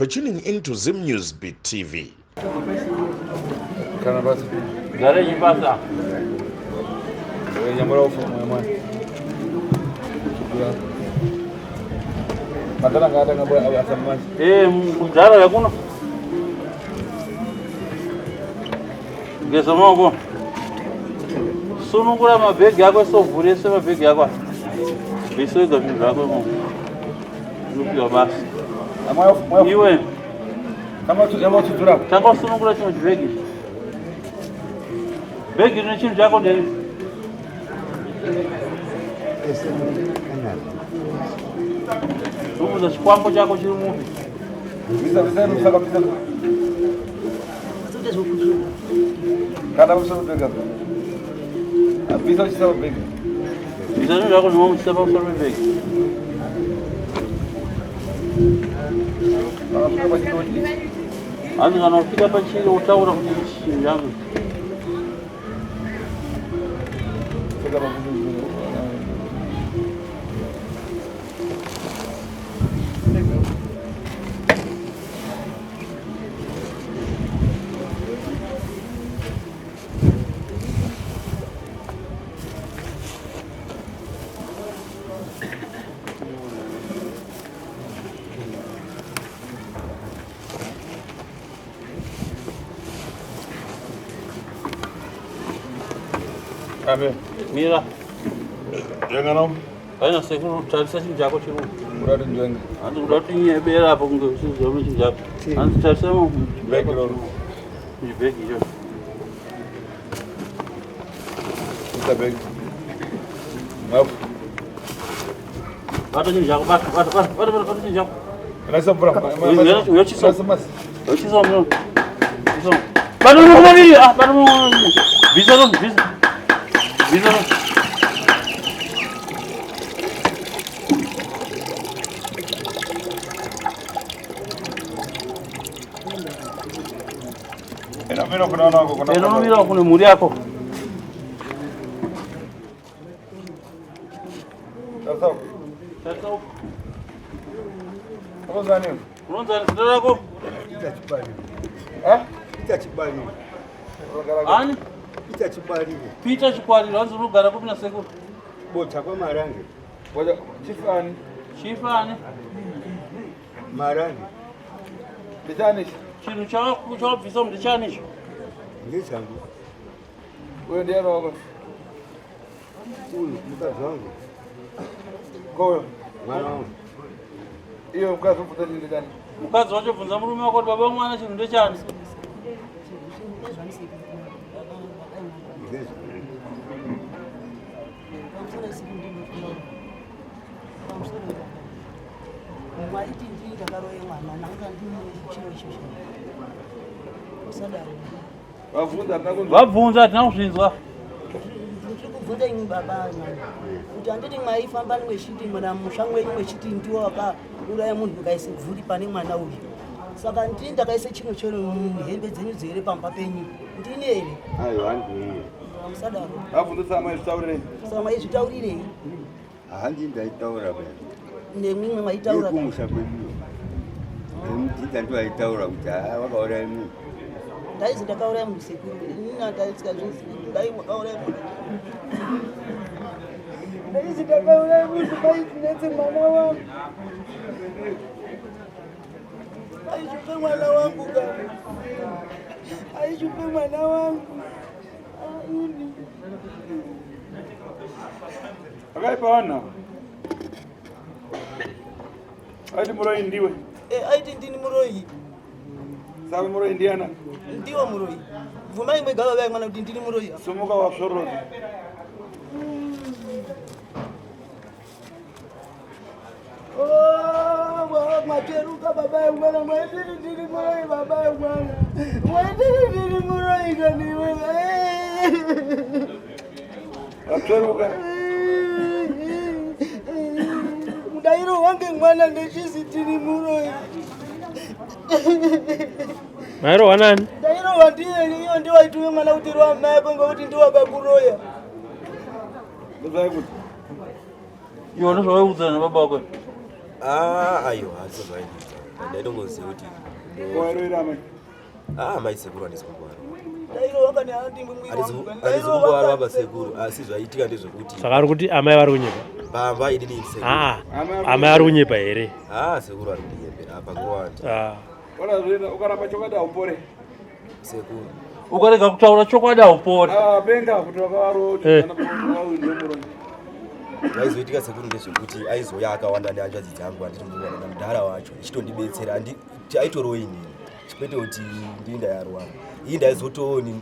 for tuning in to Zim News Beat TV. Kana basa. Gare chibasa. Nyamura ufu mwana. Madhara ngaatanga bora asamanje. Eh, mudhara yakuno. Geza maoko. Sunungura mabhegi ako sovhure ese mabhegi ako. Bvisa wega zvinhu zvako imomo. Unopiwa basa. Iwe. Tanga usunungura chimwe chibhegi. Bhegi rine chinhu chako nderi. Ndobvunza chikwambo chako chiri mupi. Kana pamusoro pebhegi apa. Bvisa uchisa pabhegi. Bvisa zvinhu zvako zvimwe uchisa pamusoro pebhegi. Hanzi kana ufika pachiri wotaura kuti ichi chinhu changu. Amen. Mira. Njenga no. Aina sekuru tarisa chinhu chako chiri Urati njenga. Hanzi kuda kuti nyebera apo kunge uchiziva kuti chinhu chako. Hanzi tarisa Bhegi roro. Muchibhegi icho. Ita bhegi. Mafu. Bata chinhu chako, bata, bata, bata, bata, bata, bata chinhu chako. Unaisa mvura. Uyochisa. Unaisa masi. Yochisa muno. Chisa. Bata muno kumaviri. Ah, bata muno. Bvisa no, bvisa. Bvisa no. Eno kuna wanako kuna. Eno mira kune mhuri yako. Sasa. Tarisa uko. Unonzani? Unonzani zita rako? Peter Chibariro. Eh? Peter Chibariro. Ani? Peter Chibariro. Peter Chikwariro hanzi unogara kupi nasekuru? Bota kwaMarange. Bota chifani. Chifani. Marange. Ndechani ichi? Chinhu chawabvisa ndechani icho? Ndechangu. Uyo ndiani wako? Uyu mukadzi wangu. Koyo. Mwana wangu. Iyo mukadzi ubvunza chinhu ndechani? Mukadzi wacho bvunza murume wako kuti baba mwana chinhu ndechani? Mwaiti ndini ndakaroye mwana nanga ndini chiro ichocho. Usadaro. Vabvunza hatina kunzwa. Vabvunza hatina kuzvinzwa. Ndiri kubvunza imwi baba mwana kuti handiti mwaifamba mwechiti mwana musha mwenyu mwechiti ndiwo wakauraya munhu mukaise bvuri pane mwana uyu. Saka ndini ndakaise chino chero muhembe dzenyu dzere pamba penyu. Ndini here? Aiwa handini. Musadaro. Vabvunza saka maizvitaurirei? Saka maizvitaurirei? Handi ndaitaura baba. Nemimwe maitaura. Kumusha kwedu. Ndida ndo aitaura kuti ah wakauraya munhu. Ndaizi ndakauraya munhu sekuru. Inini ndaisika zvizivi. Ndai wakauraya munhu. Ndaizi ndakauraya munhu maidzinetse mwana wangu. Aishupe mwana wangu ka. Aishupe mwana wangu. Ini. Akaipa wana. Aiti muroyi ndiwe. Eh, aiti ndini muroyi. Saka muroyi ndiana? Ndiwo muroyi. Bvumai mwega baba mwana kuti ndini muroyi. Sumuka wasvoroza. Oh, mwateruka baba mwana mwaitiri ndiri muroyi baba mwana. Mwaitiri ndiri muroyi kani wewe. Watsveruka. Mudairo wange mwana ndechizi tiri muroyi. Mairohwa nani? Ndairohwa ndiye iyo ndiwo aitume mwana kuti rowa mai ako ngokuti ndiwo akakuroya. Ndozvai kuti. Iwe ndozvawaiudzana nababa wako. Ah, aiwa, ndozvaindiudza. Ndaitongoziva kuti Wairoira amai. Ah, mai sekuru handisi kumbovarova. Ndairowa kana handimwi mwiri Handisi wangu. handisi kumbovarova sekuru, asi zvaitika ndezvekuti Saka ari kuti amai vari kunyepa. Pamba inini sekuru. Ah, amai ari kunyepa here? Ah, sekuru ari kundinyepera apa kuwanda. Ah. Ona zvino ukaramba chokwadi haupore. Sekuru. Ukarega kutaura chokwadi haupore. Ah, penga kuti wakavaro Eh. ndemuroni. Zvaizoitika sekuru ndezvekuti aizouya akawanda nehanzvadzi dzangu handiti mukuona namudhara wacho ichitondibetsera aitorowo inini kwete kuti ndii ndayarwara ii ndaizotoni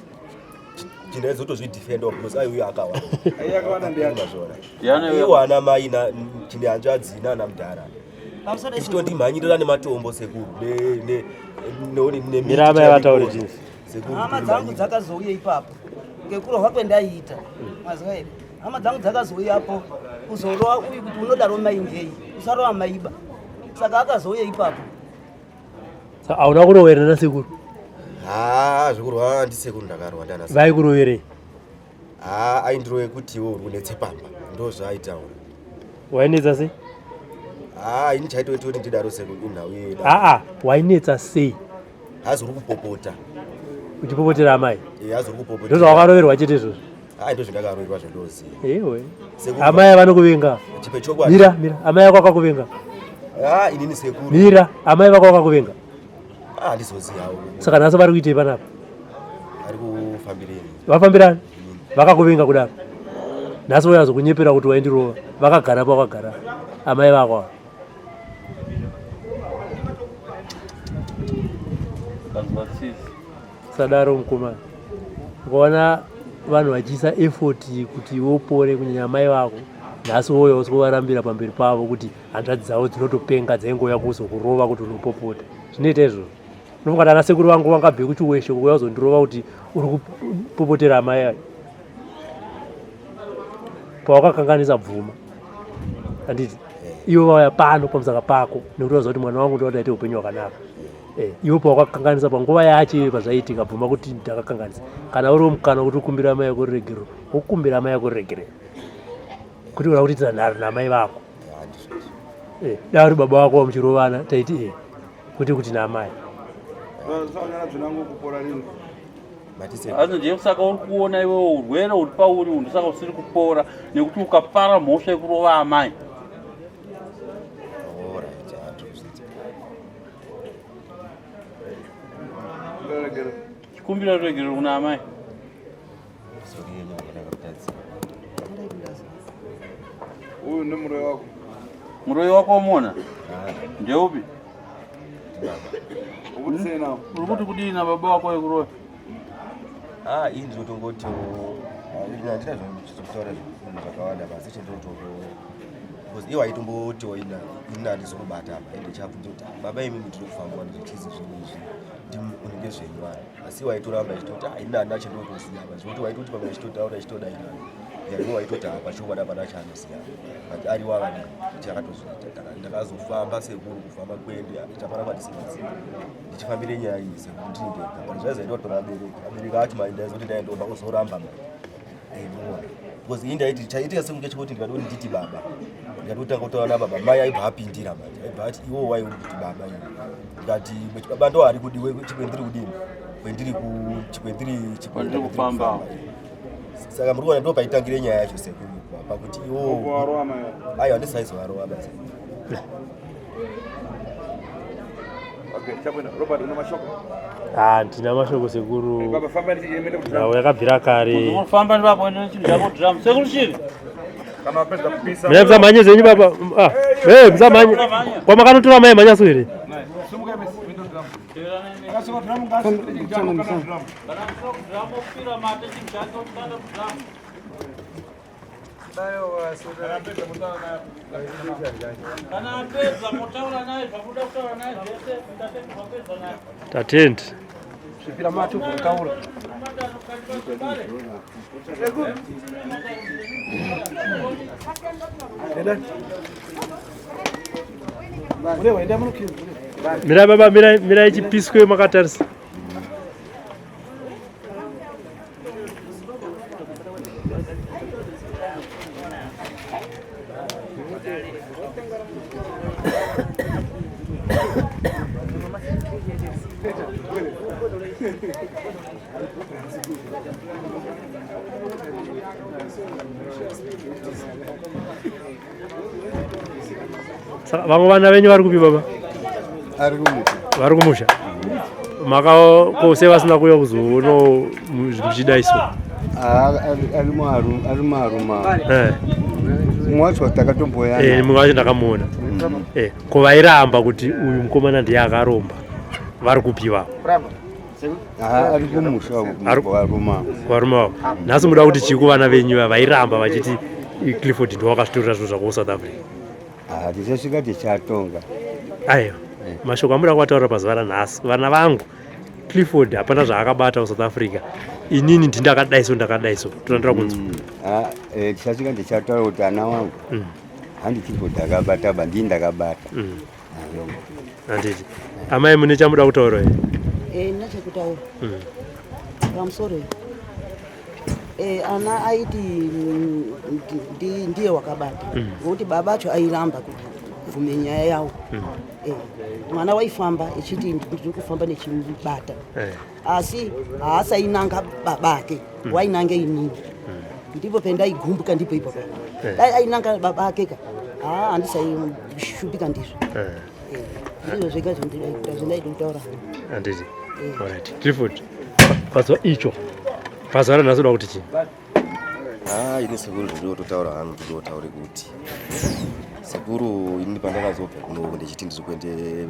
ndaizotozvidefendawo because aiuya akawanda. Aiuya akawanda ndiani? Mazvona. Ndiani Iwo ana mai tine hanzvadzi nana mudhara Pamusoro ichitondimhanyirira nematombo sekuru Mira amai vataure jinsi. Sekuru Hama dzangu dzakazouya ipapo ngekurohwa kwendaiita, maziva here? Hama dzangu dzakazouyapo kuzorova uyu kuti unodaro mai ngei, usarova maiba. Saka akazouya ipapo. Saka hauna kuroverera nasekuru? Ha, zvekurwa ndisekuru ndakarwa ndana. Vaikuroverei? Ha, aindirove kuti iwe uri kunetse pamba, ndo zvaaitaura. Wainetsa sei? Ha, ini chaitoita kuti ndidaro sekuru inhau yedu. Aa, wainetsa sei? Hazi uri kupopota. Uchipopotera amai? Eh, hazi uri kupopota. Ndozvawakaroverwa chete izvozvo? Ha, ndo zvindakaroverwa zvendoziva. Ewe. Sekuru- Amai vanokuvenga. Chipe chokwadi. Mira, mira. Amai vako vakakuvenga. Ha, inini sekuru. Mira, amai vako vakakuvenga. Ha, handizozivawo. Saka nhasi vari kuitei panapa? Ari kufambireni. Vafambirani? Vakakuvenga kudaro. Nhasi vouya zokunyepera kuti waindirova. Vakagara pavakagara. Amai vako ava. Kanzwa tsitsi. Sadaro mukomana. Ukaona vanhu vachiisa effort kuti wopore kunyanya amai vako. Nhasi wouya usikuvarambira pamberi pavo kuti hanzvadzi dzavo dzinotopenga dzaingouya kuzokurova kuti unopopota. Zvinoita izvozvo. Unofunga kuti ana sekuru vangu vangabve kuchiweshe kuuya kuzondirova kuti uri kupopotera amai ayo. Pawakakanganisa bvuma. Handiti? Ivo vauya pano pamusaka pako nekuti vaziva kuti mwana wangu ndoda aite upenyu hwakanaka. Eh, iwe pawakakanganisa panguva yacho iyoyo pazvaiitika bvuma kuti ndakakanganisa. Kana uri mukana wekuti ukumbire amai vako ruregerero, wokumbira amai vako ruregerero. Kuti uda kuitira nharo naamai vako. Eh, dai uri baba vako vamuchirovana taiti eh, kwete kuti naamai. Saka zvinango kupora rini. Asi ndiye saka uri kuona iwewe urwere uri pauri uyu ndosaka usiri kupora nekuti ukapara mhosva yekurova amai. Alright, handizviziva. Ruregerero. Chikumbira ruregerero kuna amai. Sorry yenyu ndakakutadzira. Uyu ndemuroyi wako. Muroyi wako wamuona? Ndeupi? Ukuti sei nawo? Uri kuti kudii nababa wako vekurova? Ah, ini ndinotongoti handina zvekutaura zvinhu zvakawanda basi chendinotongo because iwo aitombotiwo ini handizomubata apa ende chabvunza kuti "Ah, baba imimi ndiri kufamba nezvichizi zvinhu izvi unenge zvenyu vanhu asi iwo aitoramba achitoti "Ah, ini handina chendinotoziva apa zvekuti waitoti pamwe achitotaura achitodaira yaiwo waitoti apa chokwadi hapana chaanoziva but ariwo akadii kuti akatozviita ndakazofamba sekuru kufamba kwende chapana kwandisikazivi ndichifambire nyaya iyi sekuru ndiri ndega but zvaizoita kutora abereki abereki acho mai ndaizoti ndaindomba kuzoramba mai muona because ini ndaiti chaitika sekunge chekuti ndikada kuti nditi baba ndikada kutanga kutaura nababa mai aibva apindira manje aibva ati iwo wai uri kuti baba iwe ndikati baba ndo ari kudiwe chikwendiri kudini kwendiri ku chikwendiri Kwandiri kufamba. Saka muri kuona ndo paitangire nyaya yacho sekuru pakuti iwo Warova amai vako. aiwa handisaizovarova basa. Okay, chabwino. Robert una mashoko. Ah, ndina mashoko sekuru. Baba famba ndichiemende kuti Nhau yakabvira kare. Unofamba ndipapo ende nechinhu chako drum. Sekuru chiri. Kana wapedza kupisa. Mira musamhanye zvenyu baba. Ah, eh, musamhanye. Kwamakanotora mai mhanyaso here? Simuka mesi, window drum. Akasuka drum ngasi, drum kana drum. Kana musoro drum opfira mate chinhu chake okanda drum. Kana apedza motaura naye zvamunoda kutaura naye zvese tatenda zvapedza naye. Tatenda. Svipira mati ubvotaura. Mira baba, mira mira ichipiswe makatarisa. Saka vamwe vana venyu vari kupi baba? Vari kumusha. Makakose vasina kuuya kuzoona muchidaiso? Ari maruma. Mumwe wacho takatomboyana. Eh, mumwe wacho ndakamuona. Eh, ko vairamba kuti uyu mukomana ndiye akaromba. Vari kupi ivavo? Ari kumusha kuvarume. Varume vavo. Nhasi muda kuti chii kuvana venyu vairamba vachiti Clifford ndiwo wakazvitorera zvinhu zvako kuSouth Africa? Tichasvika tichatonga. Aiwa, mashoko amuda kuvataurira pazuva ranhasi, vana vangu, Clifford hapana zvaakabata kuSouth Africa, inini ndindakadaiso ndakadaiso, toda kunzwa. Tichasvika tichataura kuti ana wangu handi Clifford akabata ba, ndini ndakabata. Handiti amai mune chamuda kutaura here? Ndina chekutaura pamusoro. Ana aiti ndiye wakabata ngokuti baba acho airamba kubvume nyaya yawo. Mwana waifamba echiti ndiri kufamba nechimubata, asi haasainanga babake, wainange inini. Ndipo pendaigumbuka ndipo ipapo. Dai ainanga baba ake ka, haa, handisaishupika ndizvo. Ndizvo zvega zvandaida kutaura. Handiti. Alright, Clifford, pazuva icho, pazuva ranhasi uda kuti chii? Ah, ini sekuru, zvandinototaura hangu, ndinotaure kuti sekuru, ini pandakazobva kuno ndichiti ndiri kuende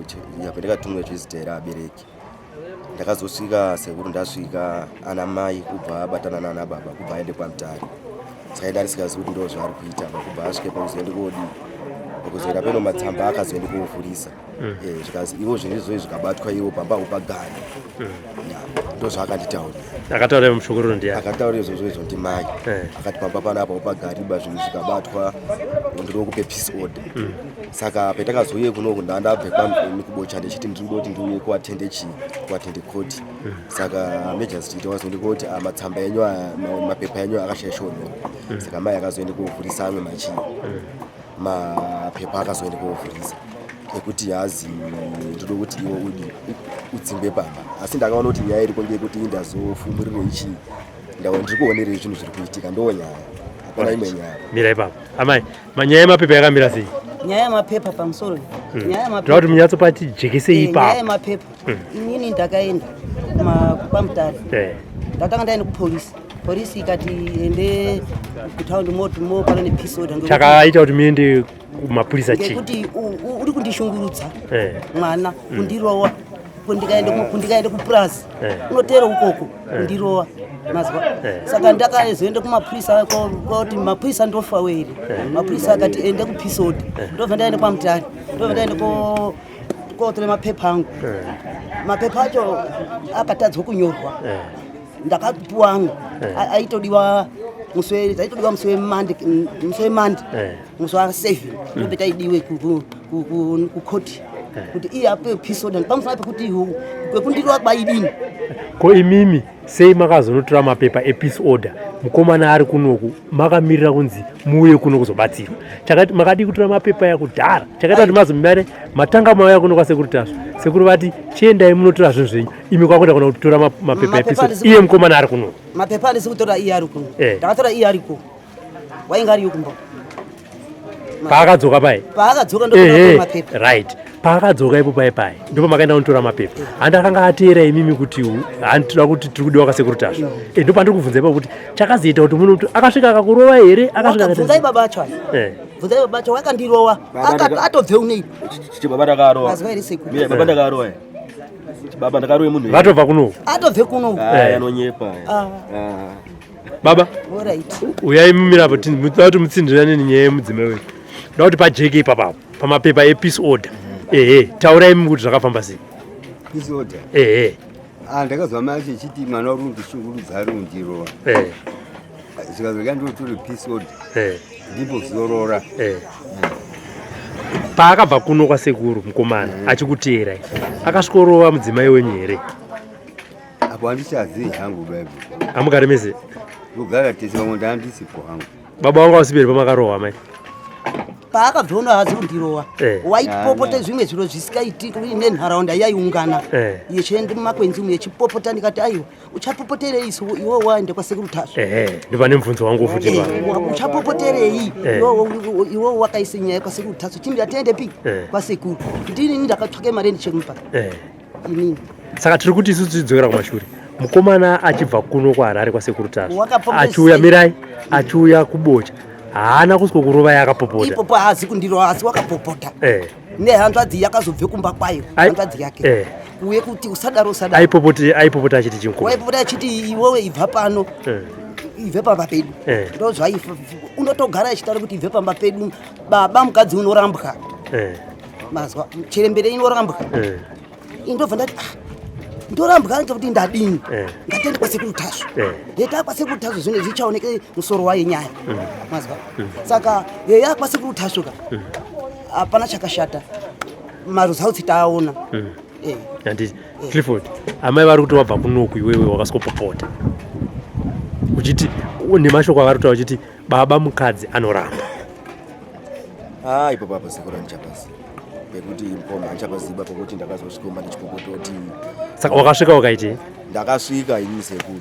pandakatumwa chizitera abereki, ndakazosvika sekuru, ndasvika ana mai kubva abatana nana baba kubva aende kwaMutare. Saka ida ndisingazivi kuti ndo zvaari kuita apa, kubva asvike pakuzoende kodii, pakuzoenda peno matsamba akazoende kovhurisa. Zvikazi ivo zvinhu izvozvo zvikabatwa ivo pamba upagani, ndo zvaakanditaurira. Akataura mushoko ndiani? Akataura izvozvo izvo ndimai. Akati pamba panapa upagariba, zvinhu zvikabatwa ndinokupe peace order. Saka petakazouye kunoku, ndandabve kubocha ndichiti ndiri kuda kuti ndiuye kuatende chii, kuatende koti. Saka magistrate wazoende koti, "Ah, matsamba enyu aya, mapepa enyu akashaisha onyorwa." Saka mai akazoende kovhurisa amwe machii mapepa, akazoende kovhurisa ekuti hazi ndoda kuti iwe udi udzingwe pamba. Asi ndakaona kuti nyaya iripo ngeyekuti ndazofumurirei chii, ndaona ndiri kuonerei zvinhu zviri kuitika, ndo nyaya, hapana imwe nyaya. Mira ipapo amai, manyaya yemapepa yakamira sei? Nyaya yemapepa, pamusoro, nyaya Ndoda yemapepa. kuti munyatsopati jekesei Nyaya ipapo. yemapepa, inini ndakaenda kwaMutare. Ndatanga ndaenda kupolisi, polisi ikati ende kutaundi mo pano nepeace order Chakaita kuti muende kumapurisa chii? Ngekuti uri kundishungurudza mwana, kundirowa kundikaenda kupurazi, unotera ukoko kundirowa mazwa. Saka ndakazoenda kumapurisa koti mapurisa ndofa were. Mapurisa akati ende kupeace order. Ndobva ndaenda kwaMutare, ndobva ndaenda kotora mapepa angu. Mapepa acho akatadzwa kunyorwa. Ndakapuwa angu aitodiwa musi aitodiwa musi weMonday, musi weMonday, musi wa7 ndobe taidiwe kukoti kuti iye ape peace order pamusana pekuti kwekundirowa kwaidini. Ko imimi sei makazonotora mapepa epeace order mukomana ari kunoku, makamirira kunzi muuye kuno kuzobatsirwa? Chakati makadii kutora mapepa yakudhara? Chakaita kuti mazomare matanga mauya kuno kwasekuru Tasvu, sekuru vati chiendai munotora zvinhu zvenyu, imi kwakuenda kuna kutora mapepa Mapepa epeace order, handisi iye mukomana ari kunoku? Mapepa andisi kutora iye ari kuno. Ndakatora iye ariko, wainge ariyo kumba. Paakadzoka pai? Paakadzoka ndokutora mapepa. Right, paakadzoka ipo pai pai ndipo makaenda kunotora mapepa. Handi akanga ateera imimi kuti handitoda kuti tiri kudiwa kwasekuru Tasvu? Ndo pandiri kubvunza ipapo kuti chakazoita kuti muno akasvika akakurova here? Akasvika akaita Bvunzai baba acho aya. Bvunzai baba acho, wakandirowa. Baba Atobve unei. Chibaba ndakarowa. Mazwa here sekuru? Mira, baba ndakarowa. Chibaba ndakarowa munhu. Vatobva kunoku? Atobve kuno. Ah, anonyepa. Ah. Ah. Baba, Alright. uyai mumirapo, muda kuti mutsindirane nenyaya yemudzimai wenyu. Ndoda kuti pajeke ipapapo pamapepa epeace order. Ehe, taurai mimi kuti zvakafamba sei. Peace order? Ehe. Ah, ndakazwa mai acho ichiti mwana uri kundishungurudza, ari kundirova. Zvikazorega ndotore peace order ndimbozorora. Paakabva kuno kwasekuru mukomana achikuteerai, akasvikorova mudzimai wenyu here? Apo handichazivi hangu baibu. Hamugari mese? Kugara tese, vamwe ndaandisipo hangu. Baba vangu vasiperi pamakarohwa mai? Paakabva uno haazi kundirowa. Eh. Waipopota zvimwe zviro zvisikaiti nenharaunda yaiungana Eh. yechienda mumakwenzi umu yechipopota. Ndikati, aiwa, uchapopoterei isu iwe waende kwasekuru Tasvu? Ehe, ndopane mubvunzo wangu futi pa. Uchapopoterei Eh. iwewe wakaisa nyaya kwasekuru Tasvu? Chimbira tiende pi Eh. kwasekuru. Ndini ndakatsvake mari ndichimupa inini. Saka tiri kuti isusu tichidzokera kumashure, mukomana achibva kuno kuHarare kwasekuru Tasvu Wakapopota achiuya, sei? mirai, achiuya kuBocha, haana kuswa kurova yakapopota. Ipopo haazi kundirowa, asi wakapopota. Nehanzvadzi yakazobve kumba kwayo, hanzvadzi yake, kuuye kuti usadaro, usadaro. Aipopota achiti chimukoma? Waipopota achiti, iwewe ibva pano, ibve pamba pedu. Ndo zvai unotogara achitaura kuti ibve pamba pedu, baba mukadzi unorambwa. Mazwa, chirembere inorambwa. Indobva ndati, ah, ndorambwa ngekuti ndadini? Ngatiende kwasekuru Tasvu. Yeta kwasekuru Tasvu, zvino zvichaoneke musoro wayo nyaya. Mazwa, saka yeya kwasekuru Tasvu ka, hapana chakashata, maresults taaona. Handiti Clifford, amai vari kuti wabva kunoku iwewe wakaswopopota uchiti nemashoko avari kutaura uchiti baba mukadzi anoramba. Ah, ipapo apo sekuru handichapaziva pekuti mukoma, handichapaziva pokuti ndakazosvikoma ndichipopototi. Saka wakasvika ukaitei? Ndakasvika ini sekuru,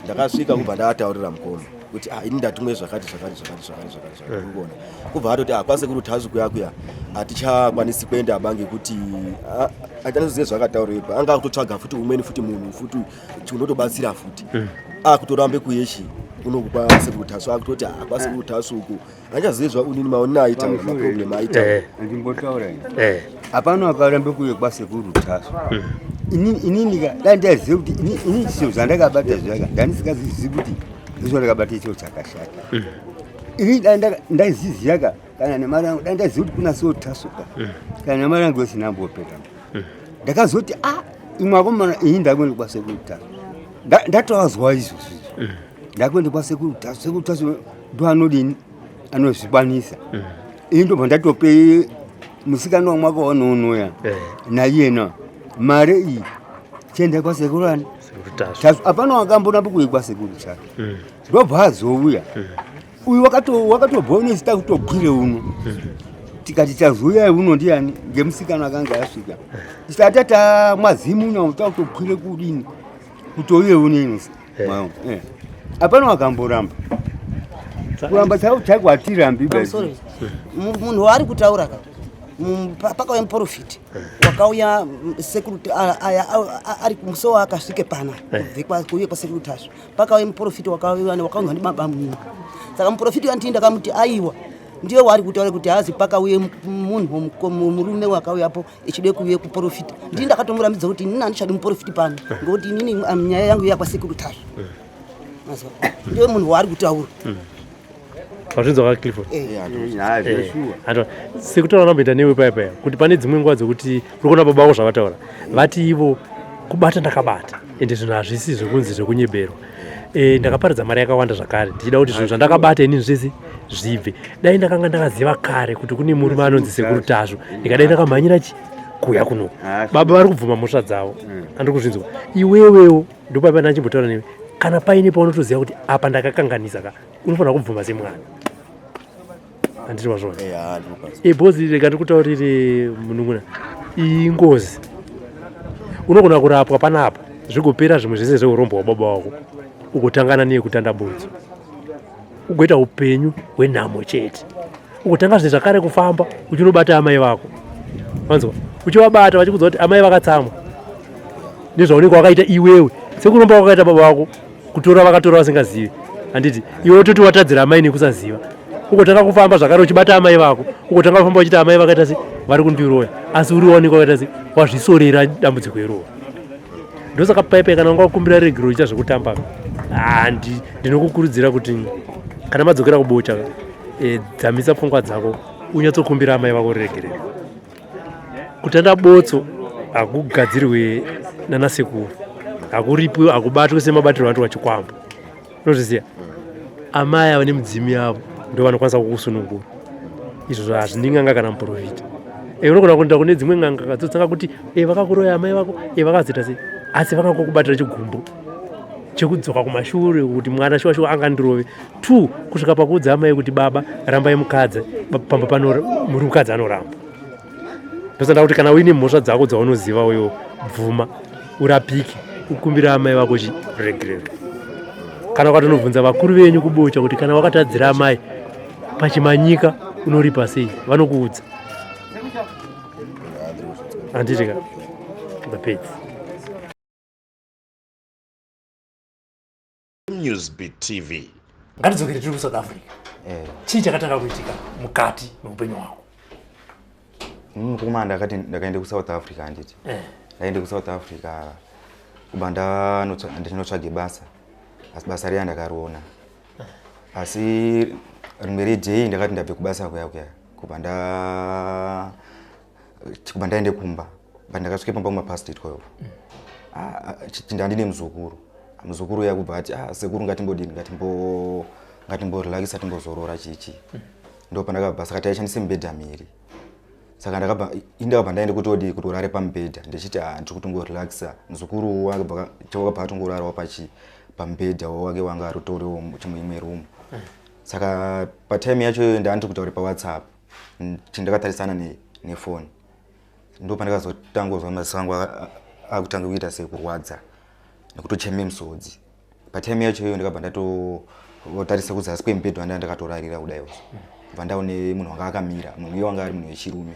ndakasvika kubva ndataurira mukoma kuti, ah, ini ndatumwe zvakati zvakati zvakati zvakati zvakati zvakati. Urikuona, kubva atoti, ah, kwasekuru Tasvu kuya kuya hatichakwanisi kuenda ba, ngekuti hatichanozive zvakataurirwa. Anga akutotsvaga futi umweni futi munhu futi unotobatsira futi, akutorambe kuyechi kunoku kwasekuru Tasvu, akutoti, ah, kwasekuru Tasvu uku handichazivi zvaunini maonini aitaura maproblem aitaura. Ndimbotaura ini. Hapana akarambe kuye kwasekuru Tasvu. Inini ka dai ndaiziva kuti ini zvinhu zvandakabata zvaka ndandisikazivi kuti ndizvo ndakabata icho chakashata. Ini dai ndaiziziya ka, kana nemari yangu, dai ndaiziva kuti kuna sekuru Tasvu ka, kana nemari yangu yose ndambopera. Ndakazoti, a, imwe akomana, ini ndakuenda kwasekuru Tasvu. Ndatowazwa izvozvo izvi, ndakuenda kwasekuru Tasvu. Sekuru Tasvu ndo anodini, anozvikwanisa. Ini ndobva ndatope musikana wamwaka wanounoya naiyena mari iyi, chienda kwasekuru ani? Sekuru Tasvu. Tasvu. Hapana wakambonambo kuye kwasekuru Tasvu. Ndobva azouya uyu wakatobva kutogwire uno, tikati tazouya uno ndiani ngemusikana akanga asvika, tisati tamwazimu uno takutogwire kudini kutouye uno ino. Hapana wakamboramba, kuramba chaiko chaiko hatirambi. Pamusoro, munhu waari kutaura ka, pakauya muprofiti wakauya, sekuru aya ari musi waakasvike pana kubve kuuye kwasekuru Tasvu, pakauya muprofiti wakauya wakaunzwa ndibaba munini. Saka muprofiti wandii ndakamuti, aiwa, ndiye waari kutaura kuti haazi pakauye munhu murume wakauyapo echide kuuye kuprofita. Ndii ndakatomurambidza kuti inini handichadi muprofiti pano, ngokuti inini nyaya yangu yakwasekuru Tasvu. Mazwa, ndiye munhu waari kutaura. Wazvinzwa ka, Clifford? Ha, zveshuwa. Hata sekutaura namboita newe paya paya kuti pane dzimwe nguva dzekuti uri kuona baba vako zvavataura, vati ivo kubata ndakabata, ende zvinhu hazvisi zvekunzi zvekunyeberwa. Ndakaparidza mari yakawanda zvakare ndichida kuti zvinhu zvandakabata inini zvese zvibve. Dai ndakanga ndakaziva kare kuti kune murume anonzi sekuru Tasvu, ndikadai ndakamhanyira chi kuuya kunoku. Baba vari kubvuma mhosva dzavo, andiri kuzvinzwa. Iwewewo ndopapa ndachimbotaura newe, kana paine paunotoziva kuti apa ndakakanganisa ka, unofanira kubvuma semwana, handiti wazvona? Eya, ndinopaziva. Ebhozi, rega ndikutaurire munun'una, iyi ngozi unogona kurapwa panapa zvigopera zvimwe zvese zveurombo hwababa wako, ugotangana neyekutanda botso, ugoita upenyu hwenhamo chete, ugotanga zve zvakare kufamba uchinobata amai vako, wanzwa, uchivabata vachikudza kuti amai vakatsamwa nezvaunenge wakaita iwewe, sekuromba kwakaita baba vako, kutora vakatora vasingazivi, handiti? Iwe toti watadzira amai nekusaziva, ugotanga kufamba zvakare uchibata amai vako, ugotanga kufamba uchiti amai vakaita se vari kundiroya, asi uri waonekwa wakaita se wazvisorera dambudziko iroro. Ndosaka paipai kana wanga wakumbira regero uchiita zvekutamba, handi ndinokukurudzira kuti kana madzokera kuBocha, dzamisa pfungwa dzako, unyatsokumbira amai vako ruregerero. Kutanda botso hakugadzirwe nanasekuru, hakuripwi, hakubatwi semabatirwo anoitwa chikwambo, unozviziva. Amai ava nemudzimu yavo ndo vanokwanisa kukusunungura. Izvozvo hazvindi n'anga kana muprofita. Unogona kuenda kune dzimwe n'anga dzotsanga kuti vakakuroya amai vako, vakazoita sei, asi vakangokubatira chigumbu. Chekudzoka kumashure kuti mwana shuwa shuwa angandirove. 2 kusvika pakuudza amai kuti baba rambai mukadzi pamba pano muri mukadzi anoramba. Ndosanda kuti kana uine mhosva dzako dzaunoziva uyo bvuma urapike ukumbira amai vako chiregerero. Kana ukatonobvunza vakuru venyu kubocha kuti kana wakatadzira amai pachimanyika unoripa sei vanokuudza. Handiti ka? Ndapedza. Newsbeat TV. Ngatidzokere tiri kuSouth Africa. Chii chakatanga kuitika mukati meupenyu hwako? Mukoma ndakati ndakaenda kuSouth Africa handiti. Ndaenda kuSouth Africa kuba ndinotsvage basa. Asi basa riya ndakariona. Asi rimwe reday ndakati ndabve kubasa kuya kuya kuba ndaende kumba. But ndakasvika pamba kuma past 12. Ndandine muzukuru. Muzukuru uya kubva ati sekuru ngatimbodini ngatimborelaxa timbozorora chichi. Ndo pandakabva saka taishandisa mibhedha miri. Saka ndakabva ndaende kutodi kuti urare pamubhedha ndichiti ndiri kutongorelaxa. Muzukuru wakabva atongorarawo pamubhedha wake wanga aritoriwo muimwe room. Saka patime yacho iyoyo ndandiri kutaura paWhatsApp ndakatarisana nefoni. Ndo pandakazotangozwa maziso angu akutanga kuita sekurwadza nekutocheme musodzi. Patime yacho iyoyo ndakabva ndatotarisa kuzasi kwemubhedha wandanga ndakatorarira kudai. Kubva ndaone munhu wanga akamira, munhu iye wanga ari munhu wechirume.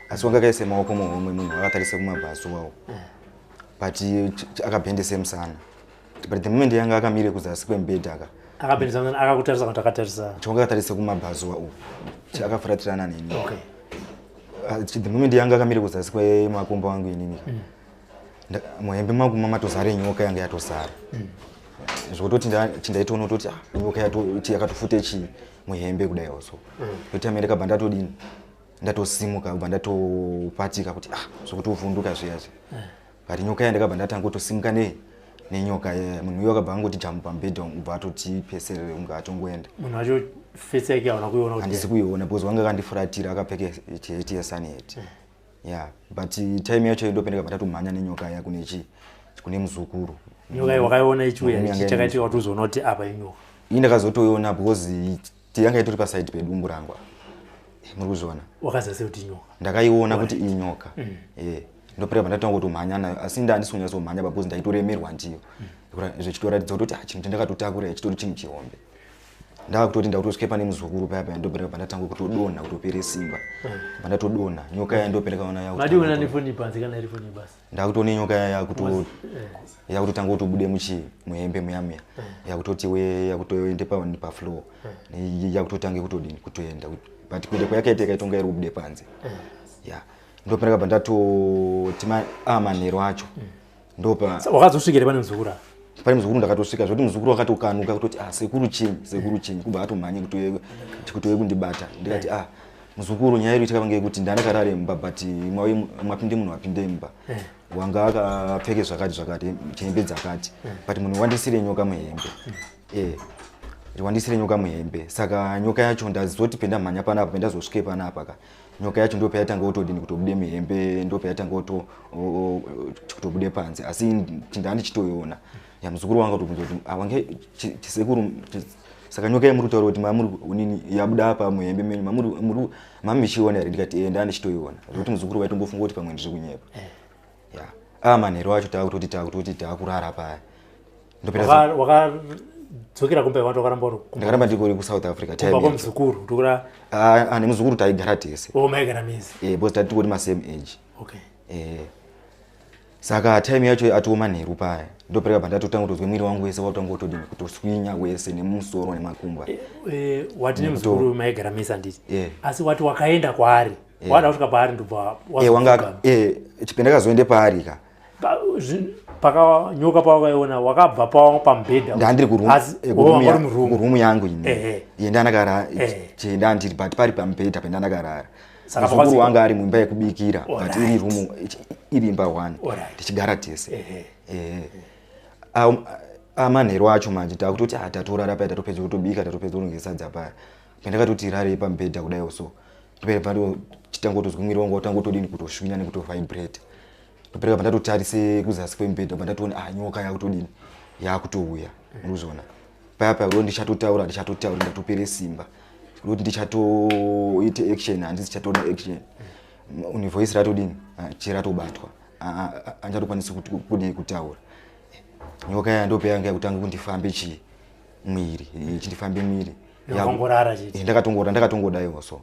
Asi wanga akaisa maoko muhomwe munhu akatarisa kumabhazu wawo. But akabhendese musana. But the moment yanga akamire kuzasi kwemubhedha aka akabhendesa musana akakutarisa kana akatarisa chonga akatarisa kumabhazu uko. Akafuratirana neni. Okay. The moment yanga akamire kuzasi kwemakumbo angu inini. Muhembe mangu matozara nyoka yanga yatozara. Zvokutoti ndaitoona kutoti nyoka yakatofute chi muhembe kudai also. Kuti amene ndakabva ndatodini ndatosimuka kubva ndatopatika kuti zvokuti uvhunduka zviya zviya. But nyoka iya ndakabva ndatanga kutosimuka nenyoka iya. Munhu uyo akabva angoti jamu pamubhedha ubva atoti peserere unge atongoenda. Munhu wacho face yake hauna kuiona kuti handisi kuiona because wanga akandifuratira akapfeka chiheti yesunhat. Yeah, but time yacho ndo pendakabva ndatomhanya nenyoka iya kune muzukuru. Nyoka iyi wakaiona ichiuya chakaitika kuti uzoona kuti apa inyoka. Ini ndakazotoiona because yanga itori paside pedumbu rangu. Muri kuzviona? Wakaziva sei kuti inyoka? Ndakaiona kuti inyoka. Ndopera ndatanga kutomhanya nayo asi ndandisi kunyatsomhanya because ndaitoremerwa ndiyo. Zvichitoratidza kuti chinhu chandakatotakura chitori chinhu chihombe. Ndakutoti ndakutosvika pane muzukuru paya paya ndopera ndatanga kutodonha kutopere simba. Ndatodonha nyoka iya ndopera kaona yakuti. Madiona nefoni panze kana iri foni basi. Ndakutoona nyoka iya yakutotanga kutobude muhembe muya muya. Yakutoti we yakutoende pa floor. Yakutotange kutodini kutoenda. But kuenda kwayakaita ikaitonga iri kubude panze. Yeah. Ndopera ndatoti manhero acho. Ndopa wakazosvikira pane muzukuru? Pane muzukuru ndakatosvika zvoti muzukuru wakatokanuka kutoti sekuru chinyi kubva atomhanye kutoye kundibata. Ndikati muzukuru nyaya iri ichakava ngeyekuti ndandakarare mumba but mwapinde munhu wapinde mumba. Wanga akapfeke zvakati zvakati hembe dzakati. But munhu wandisire nyoka muhembe. Wandisire nyoka muhembe. Saka nyoka yacho ndazoti pendamhanya panapa pendazosvike panapa ka. Nyoka yacho ndo payatanga kutodini kutobude muhembe ndo payatanga kutobude panze asi ndandichitoiona. Ya muzukuru wanga kutobvunza kuti wange chisekuru saka nyoka yamuri kutaura kuti mamuri unini yabuda apa muhembe menyu mamuri mamichiona here? Ndikati ndandichitoiona. Zvekuti muzukuru waitombofunga kuti pamwe ndiri kunyepa. Yeah. Manhero acho takutoti takurara paya. Wakadzokera kumba kwako wakaramba uri kumba? Ndakaramba ndiri kuSouth Africa. Kumba kwamuzukuru ndokura nemuzukuru taigara tese. Maigara mese. Because tati tiri ma same age. Okay. Saka time yacho atiwo manheru paya. Ndopera pandatotanga kutozwa mwiri wangu wese watanga kutodini kutoswinya wese nemusoro nemakumbo. Wati nemuzukuru maigara mese handiti? Asi wati wakaenda kwaari. Wada kusvika paari ndobva wanga chipendakazoende paari ka. Paka nyoka pawakaiona wakabva pamubhedha. Ndandiri kurumu yangu ini. Yendandakarara chendandiri but pari pamubhedha pendandakarara. Muzukuru wanga ari muimba yekubikira but iri rumu iri imba 1 tichigara tese. Manheru acho manje takutoti tatorara paya tatopedza kutobika tatopedza kurongesa sadza paya. Pandakatoti rarei pamubhedha kudai so. Ndopera chitanga kutozwa mwiri wangu watanga kutodini kutoswinya nekutovibrate. Ndopera pandatotarise kuzasi kwemubhedha pandatoona nyoka yakutodini. Yakutouya, murikuzviona paya paya kudo ndichatotaura, ndichatotaura, ndatopere simba kuti ndichatoite action, handisi chatoona action. Une voice ratodini? Ah, chiratobatwa, handichatokwanisi kudii, kutaura. Nyoka yaya ndopeyanga yakutanga kundifambe chii, mwiri, ichindifambe mwiri. Wakangorara chete? Ndakatongora, ndakatongodaiwo so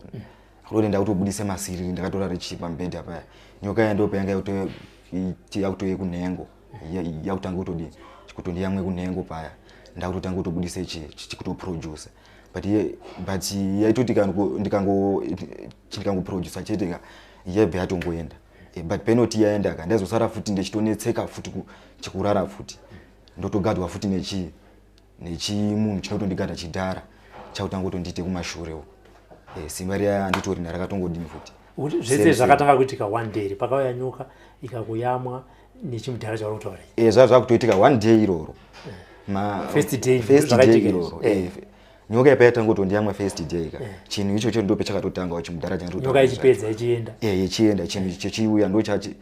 kudoti ndakutobudise masiriri, ndakatorara chii, pamubhedha paya. Nyoka yaya ndopeyanga yakutouye kunhengo, yakutanga kutodii, kutondiyamwe kunhengo paya. Ndakutotanga kutobudise chi, chikutoproducer, but yaitoti ndikangoproducer chete ka, yaibva yatongoenda. But penoti yaenda ka, ndaizosara futi ndichitonetseka futi chikurara futi, ndotogadwa futi nechi, nechimunhu chinotondigada, chidhara chakutanga kutondiite kumashure uko. Simba riya handitorina, rakatongodini futi. Kuti zvese Same, same. zvakatanga kuitika one day pakauya nyoka ikakuyamwa nechimudhara chauri kutaura ichi? Zvava zvakutoitika one day iroro. First day First day zvakaitika iroro. izvi. Nyoka ipa yatangotondiyamwa first day ka, chinhu ichocho ndope chakatotanga chimudhara. Nyoka ichipedza ichienda. Ichienda, chinhu chichiuya, ndo chachi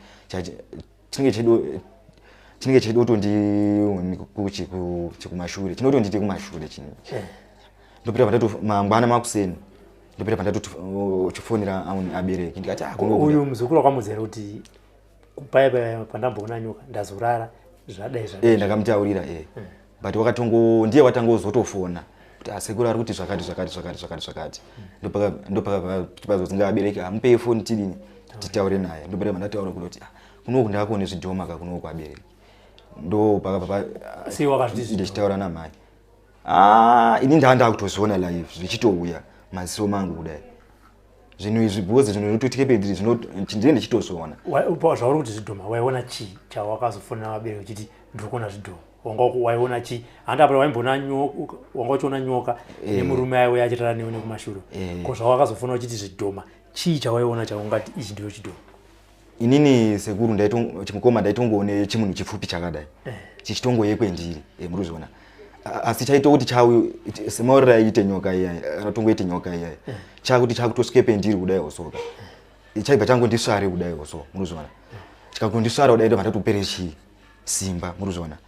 chinenge chedo kutondi chikumashure, chinotondiite kumashure chinhu ichi. Ndopita pandato mangwana makuseni, ndopita pandatochifonera abereki, ndikati, "Ah, Uyu muzukuru wakamudzera kuti paya paya pandamboona nyoka ndazorara zvadai zvadai? Ndakamutaurira, but wakatongo ndiye watangozotofona kuti asekuru ari kuti zvakati zvakati zvakati zvakati zvakati. Ndopakapazozinga abereki, amupei foni tidini, titaure naye. Ndopeta pandataura kuti, "Ah, kunoku ndakakuone zvidhoma ka kunoku abereki." Ndo pakabva Sei wakazviti zvidhoma? Ndichitaura namai. Ah, ini ndaa ndakutoziona live zvichitouya maziso mangu kudai zvinhu izvi, because zvinhu zvinotoitika pediri ndinenge ndichitoziona. Zvauri kuti zvidhoma, waiona chii chawakazofonera vabereki uchiti ndiri kuona zvidhoma? Wanga waiona chii? Handi apa waimboona nyoka, wanga uchiona nyoka nemurume aiuya achirara newe nekumashure. Ko zvawakazofona uchiti zvidhoma, chii chawaiona chaungati ichi ndiyo chidhoma? Inini sekuru, chimukoma, ndaitongoone chimunhu chipfupi chakadai chichitongoye kwendiri, muri kuzviona. Asi chaito kuti chau semauriro aiite nyoka iyai, anatongoite nyoka iyai, chakuti chakutosvike pendiri kudai osoka, chaibva changondisvare kudai oso, muri kuzviona. Chikangondisvara kudai, ndobva ndatopere chii, simba, muri kuzviona.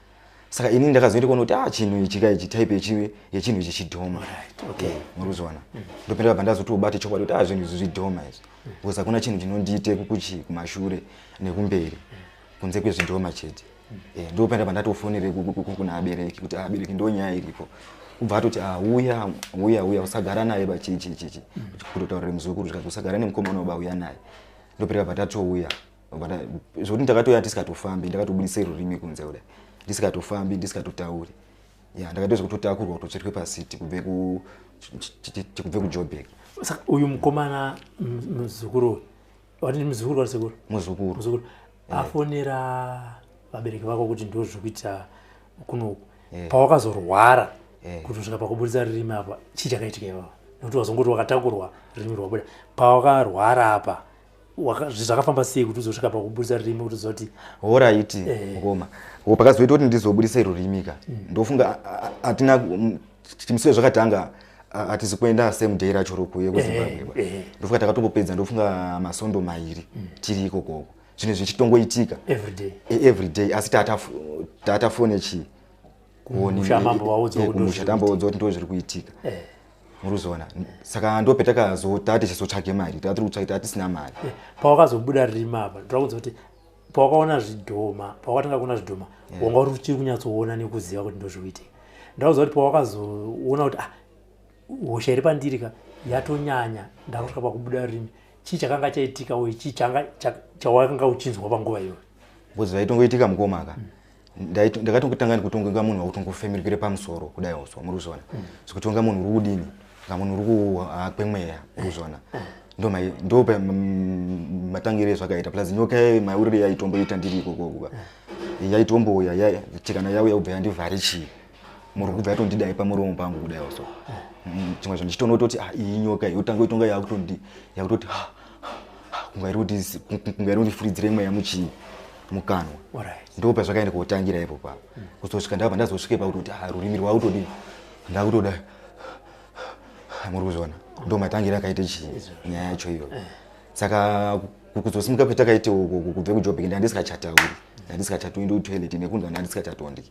Saka inini ndakazoenda kuona kuti, ah, chinhu ichi ka ichi, type yechinhu ichi chidhoma. Muri kuzviona. Ndopenda bva ndazotobata chokwadi kuti, ah, zvinhu izvi zvidhoma izvi, because hakuna chinhu chinondiite kukuchi kumashure nekumberi kunze kwezvidhoma chete. Ndopenda pandatofonere kuna abereki kuti, "Ah, abereki, ndo nyaya iripo." Kubva atoti, "Ah, uya, uya, uya, usagara naye pachichi chichi." Kutotaurira muzukuru zvikati, "Usagara nemukomana uba, uya naye." Ndopenda patatouya. Zvokuti ndakatouya tisikatofambi, ndakatobudisa rurimi kunze kudai, ndisikatofambi, ndisikatotauri. Ya, ndakatoza kutotakurwa kutotsvetwe pasiti kubve kubve kuJobek. Saka uyu mukomana, muzukuru uyu, wati muzukuru kana sekuru? Muzukuru. Muzukuru afonera vabereki vako kuti ndo zviri kuita kunoku. Pawakazorwara kutosvika pakubudisa rurimi apa, chii chakaitika ivavo? Nekuti wazongoti wakatakurwa, rurimi rwabuda. Pawakarwara apa, zvakafamba sei kuti uzosvika pakubudisa rurimi, kuti uziva kuti Alright. Ngoma wo pakazoita kuti ndizobudisa rurimi ka, ndofunga hatina chimusiwe zvakatanga, hatizi kuenda same day racho rokuye kuZimbabwe. Ndofunga takatombopedza, ndofunga masondo 2 tiri ikokoko, zvinhu zvichitongoitika every day. Every day, asi tatafone chii? Kumusha, mambo waudzwa kuti Kumusha ndozviri tamboudzwa kuti ndo zviri kuitika, muruzona. Saka ndopetakazo tatichizotsvage mari, tatiri kutsvage, tatisina mari. Pawakazobuda rurimi apa, ndoda kunzwa kuti pawakaona zvidhoma, pawakatanga kuona zvidhoma, wanga uri uchiri kunyatsoona nekuziva kuti ndozvikuitika? Ndakuziva kuti pawakazoona kuti, ah, hosha iri pandiri ka yatonyanya, ndakusvika pakubuda rurimi, chii chakanga chaitika uye chii chawakanga uchinzwa panguva iyoyo? Because zvaitongoitika mukoma ka, ndakatongotanga ndikutonga munhu wakutongofemerukire pamusoro kudai so, muri kuzviona, zvekutonga munhu uri kudini, nga munhu uri kukwemweya, uri kuzviona. Ndo matangire ezvakaita. Plus nyoka yayo maurire yaitomboita ndiri ikokoko, yaitombouya chikana yauya kubva yandivhare chii, muri kubva yatondidai pamuromo pangu kudai so. Chimwe zvinhu ndichitoona kutoti, ah, iyi nyoka iyi yotanga itonga yakutondi yakutoti kunga iri kunga iri kundifuridzire mweya muchii, mukanwa. Ndo pazvakaenda kotangira ipo papo, kuzosvika ndabva ndazosvike pakutoti, ah, rurimi rwakutodini, ndakutoda, muri kuzviona. Ndo matangira akaite chii, nyaya yacho iyoyo. Saka kuzosimuka kwetakaite uko kubve kuJobek, ndandisikachatauri, ndandisikachatoendi kutoilet nekundwa, ndandisikachatondi.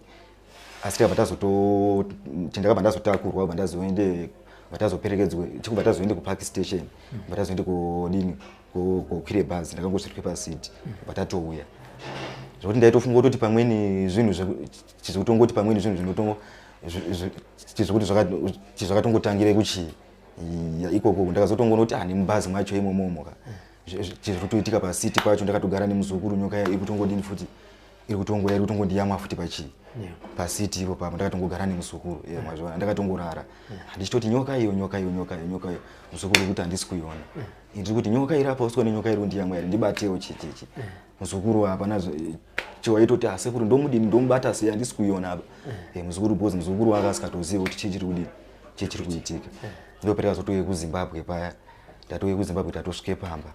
Asi takabva tazoto chendakabva ndazotakurwa bva ndazoende bva tazoperekedzwe chikubva tazoende kupark station bva tazoende kodini kokwire bhazi ndakangosvike pasiti bva tatouya zvekuti ndaitofunga kutoti pamweni zvinhu chizokutongoti pamweni zvinhu zvinotongo chizvokuti zvakatongotangire kuchii ikoko ndakazotongoona kuti ah nemubhazi mwacho imomomo ka chizvotoitika pasiti pacho ndakatogara nemuzukuru nyoka iri kutongodini futi iri kutongoya iri kutongondiyamwa futi pachii pasiti ipo papo ndakatongogara nemuzukuru mazviona ndakatongorara ndichitoti nyoka iyo nyoka iyo nyoka iyo nyoka iyo muzukuru kuti handisi kuiona ndiri kuti nyoka iri apa usikuone nyoka iri kundiyamwa here ndibatewo chichichi muzukuru hapana chiwaitoti asekuru ah, ndomudini ndomubata sei handisi kuiona apa muzukuru because muzukuru wake asikatozive kuti chii chiri kudini chii chiri kuitika ndopatakazotoye kuzimbabwe paya tatouye kuzimbabwe tatosvike pamba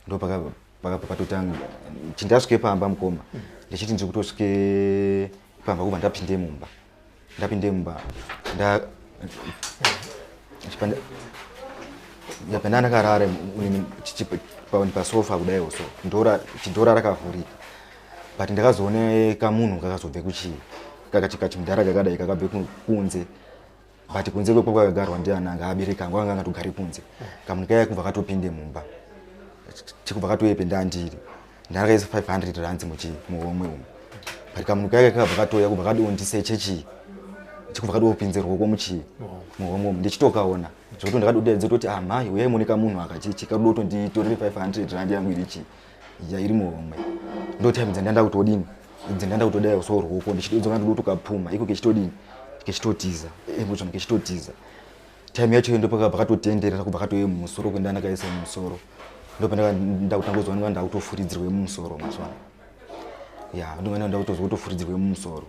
ndopakabva patotanga chindasvike pamba mukoma ndichiti ndiri kutosvike pamba kubva ndapinde mumba ndapinde mumba nda ndapinda ndakarara pasofa kudaiwo so chidhora rakavhurika but ndakazoona kamunhu kakazobve kuchii kachimudhara kakadai kakabve kunze but kunze kwekwa kwakagarwa ndiana anga abereka angu anga angatogari kunze kamunhu kaya kubva katopinde mumba chikubva katoyepe ndandiri ndakaisa 500 rands muchi muhomwe umu but kamunhu kaya kakabva katouya kubva kadondiseche chii chikubva kadopinze ruoko muchii muhomwe umu ndichitokaona zvekuti ndakadodaidza toti ah mhai uyai mune kamunhu aka chichi kadoda kutonditorere 500 rand yangu iri chii ya iri muhomwe ndotime dzandanda kutodini dzandanda kutodai so ruoko ndichidodzoka ndoda kutokapuma iko kechitodini kechitotiza emuzvano kechitotiza time yacho ndo pakabva katotenderera kubva katouye mumusoro kuenda ndakaisa mumusoro ndopandakutanga kuzooneka ndakutofuridzirwe mumusoro mazuva ya ndongana ndakutozwa kutofuridzirwe mumusoro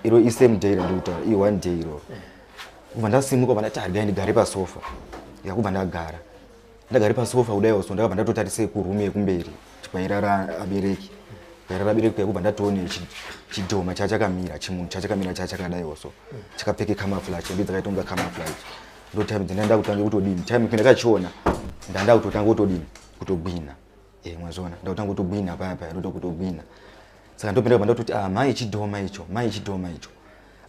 iro isame day randikutaura i one day iroro kubva ndasimuka kubva ndati hargai ndigare pasofa ya kubva ndagara ndagare pasofa kudai so ndakabva ndatotarise kurumu yekumberi kwairara abereki kwairara abereki kuya kubva ndatoone chidhoma chachakamira chimunhu chachakamira chachakadaiwo so chakapfeke camouflage hembe dzakaita kunga camouflage ndo time dzandanda kutanga kutodini time ndakachiona ndanda kutotanga kutodini kutogwina eh mwazviona ndakutanga kutogwina paya paya ndoda kutogwina saka ndopinda kubva ndatoti ah mai chidhoma icho mai chidhoma icho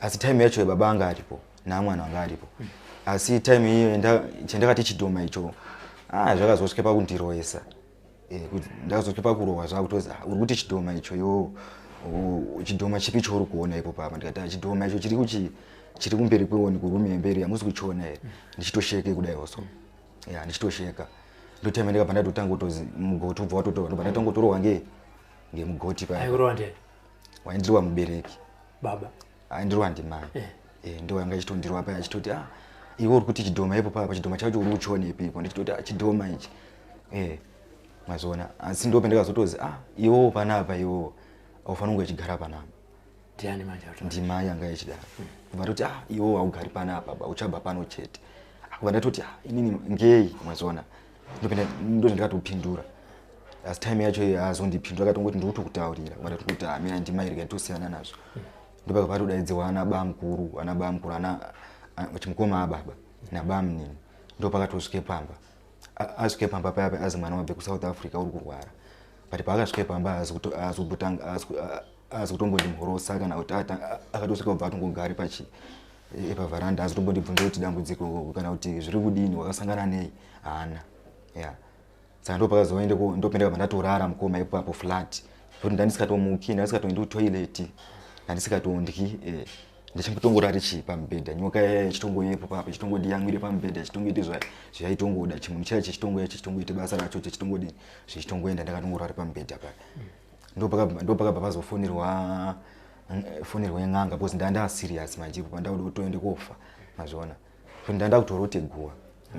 asi time yacho baba anga aripo namwana wanga aripo asi time iyo chandakati chidhoma icho ah zvakazosvika pakundiroesa eh, ndakazosvika pakurohwa zvakutozi ah, uri kuti chidhoma icho yo chidhoma chipi chouri kuona ipo papa ndikati ah, chidhoma icho chiri kuchi chiri kumberi kweoni kurume yemberi hamusi kuchiona here ndichitosheke kudaiwo so ya ndichitosheka ndotime ndikabva ndatotanga kutozi mugoti ubva watotorwa ndobva ndatanga kutorohwa nge ngemugoti paya waindirwa mubereki baba aindirwa ndimai eh. eh, ndo anga achitondirwa paya achitoti ah iwe uri kuti chidhoma ipo paya pachidhoma chacho uri kuchionepi ipo ndichitoti ah chidhoma ichi eh mazoona asi ndo pandikazotozi ah iwewo panapa iwewo aufanira kunge uchigara panapa ndiani manje acho ndimai anga ichidaro kubva toti ah iwewo haugari panapa ba uchabva pano chete kubva ndatoti ah inini ngei mazoona ndopinda ndozvandikatopindura asi time yacho iye azondipindura akatongoti ndiri kutokutaurira kubva ndatoti ah mina ndimai rega tosiyana nazvo ndopaka patodaidziwa ana bamukuru ana bamukuru ana chimukoma ababa nabamunini ndopakatosvike pamba asvike pamba paya paya azi mwana wabve kusouth africa uri kurwara but paakasvike pamba azi kutombondimhorosa kana kuti akatosvika kubva atongogare pachi e, pavharanda azi kutombondibvunza kuti dambudziko kana kuti zviri kudini wakasangana nei haana ya saka ndopakazoende ndopendeka pandatorara mukoma ipapo flat zvekuti ndandisikatomuki ndandisikatoendi kutoilet ndandisikatondyi eh, ndichingotongorari chii pamubhedha nyoka yaya ichitongoyepo papa ichitongondiyamwire pamubhedha ichitongoite zvayaitongoda chimunhu chaya chichitongoya chichitongoite basa racho chichitongodini zvichitongoenda ndakatongorari pamubhedha paya ndopakabva pazofonerwa fonerwa n'anga because ndanda serious manje ipo pandauda kutoende kofa mazviona so ndanda kutoroteguwa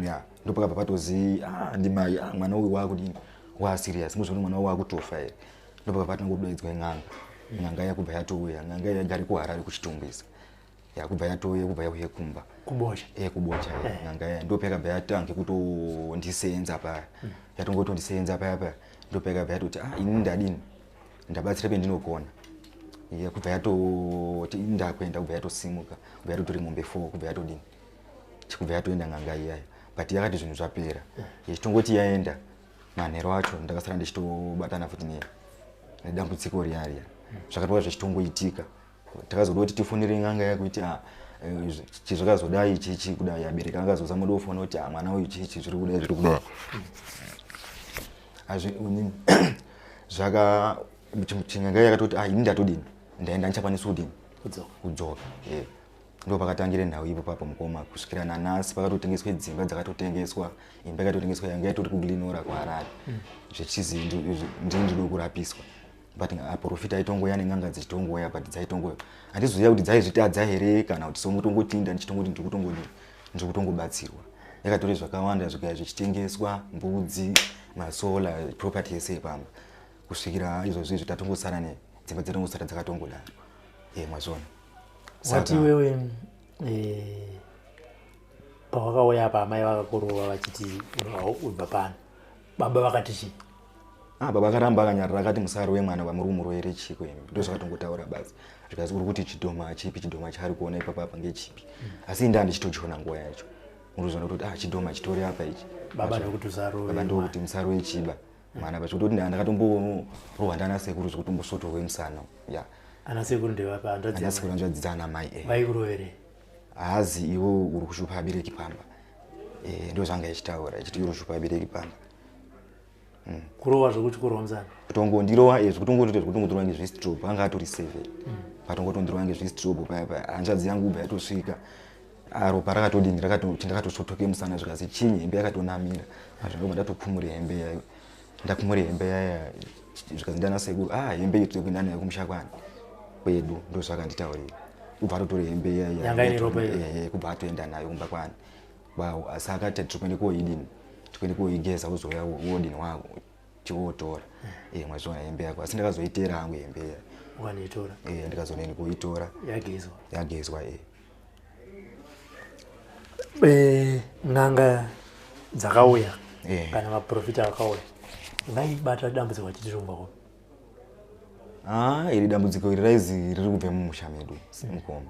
ya ndopakabva patozi ah, ndimai ah, mwana uyu waakudini waaserious muzvoni mwana uyu waakutofa here ndopakabva patanga kudaidzwa n'anga n'anga yakubva yatouya n'anga yaigari kuharare kuchitungwiza yakubva yatouya kubva yauye kumba kubocha e kubocha eh. n'anga ya ndopayakabva yatange kutondisenza paya yatongotondisenza paya paya ndopayakabva yatoti ah ini ndadini ndabatsira pendinogona kubva yatoti ndakuenda kubva yatosimuka kubva yatotori mombe four kubva yatodini chikubva yatoenda n'anga iyayo but yakati zvinhu zvapera ichitongoti yaenda manhero acho ndakasara ndichitobatana futi nedambudziko riya riya zvakatova zvichitongoitika. Takazoda kuti tifonere n'anga yakuiti ah, eh, chizvakazodai chichi kudai abereki angazozama kuda kufona kuti ah, mwana uyu chichi zviri kudai zviri kudai. Azvi zvaka chinyanga yakatoti ah ini ndatodini ndaenda ndichakwanisa kudini kudzoka. Yeah. Ndo pakatangire nhau ipo papo mukoma kusvikira nanhasi pakatotengeswa dzimba dzakatotengeswa imba ikatotengeswa yanga yatori kuglenora kuharare zvechizi ndini ndiri kurapiswa but aprofita aitongoya nen'anga dzichitongoya but dzaitongoya handizoziva kuti dzaizvitadza here kana kuti somutongotinda ndichitongoti ndiri kutongodi ndiri kutongobatsirwa yakatore zvakawanda zvikaya zvichitengeswa mbudzi masola property yese yepamba kusvikira izvozvi izvi tatongosara ne dzimba dzatongosara dzakatongodaro e mwazvona wati iwewe eh, pawakauya apa amai vakakurova vachiti ubva pano baba vakati chii ah baba akaramba akanyarara akati musarove mwana vamuri kumurovere chiko imi ndo zvakatongotaura basi zvikazi uri kuti chidhoma chipi chidhoma chaari kuona ipapa apa ngechipi asi indaa ndichitochiona nguva yacho muruzona kutoti ah chidhoma chitori apa ichi baba ndokuti usarove baba ndokuti musarove chiba mwana pacho kutoti ndakatomborohwa ndana sekuru zvekutombosotorwe musana ya ana sekuru ndevapa ana sekuru hanzvadzi dzaana mai eh. vaikurovere haazi iwe uri kushupa abereki pamba eh, ndo zvanga ichitaura ichiti uri kushupa abereki pamba mm. kurova zvekuti kurova musana kutongondirova eh, zvekutongotoita zvekutongotirova ngezvistrop anga atori seven mm. patongotondirova ngezvistrop paya paya hanzvadzi yangu ubva yatosvika ah, ropa rakatodini ndakatosvotoke musana zvikazi chinyi hembe yakatonamira azvandobva ndatokumure hembe yayo ndakumure hembe yaya zvikazi ndana sekuru ah hembe iyi tiri kuenda nayo kumusha kwani kwedu ndozvakanditaurira kubva atotore hembe yaya kubva atoenda nayo kumba kwani kwavo asi akati tiri kuenda koidini tiri kuenda koigeza uzouya wodini wako chiwotora eh mwazviona hembe yako asi ndakazoitera hangu hembe iya ukanoitora eh ndikazoenda koitora yagezwa yagezwa eh eh n'anga dzakauya eh. kana maprofita akauya vaibata dambudziko vachiti rongwa ko ah iri dambudziko iri raizi riri kubve mumusha medu mukoma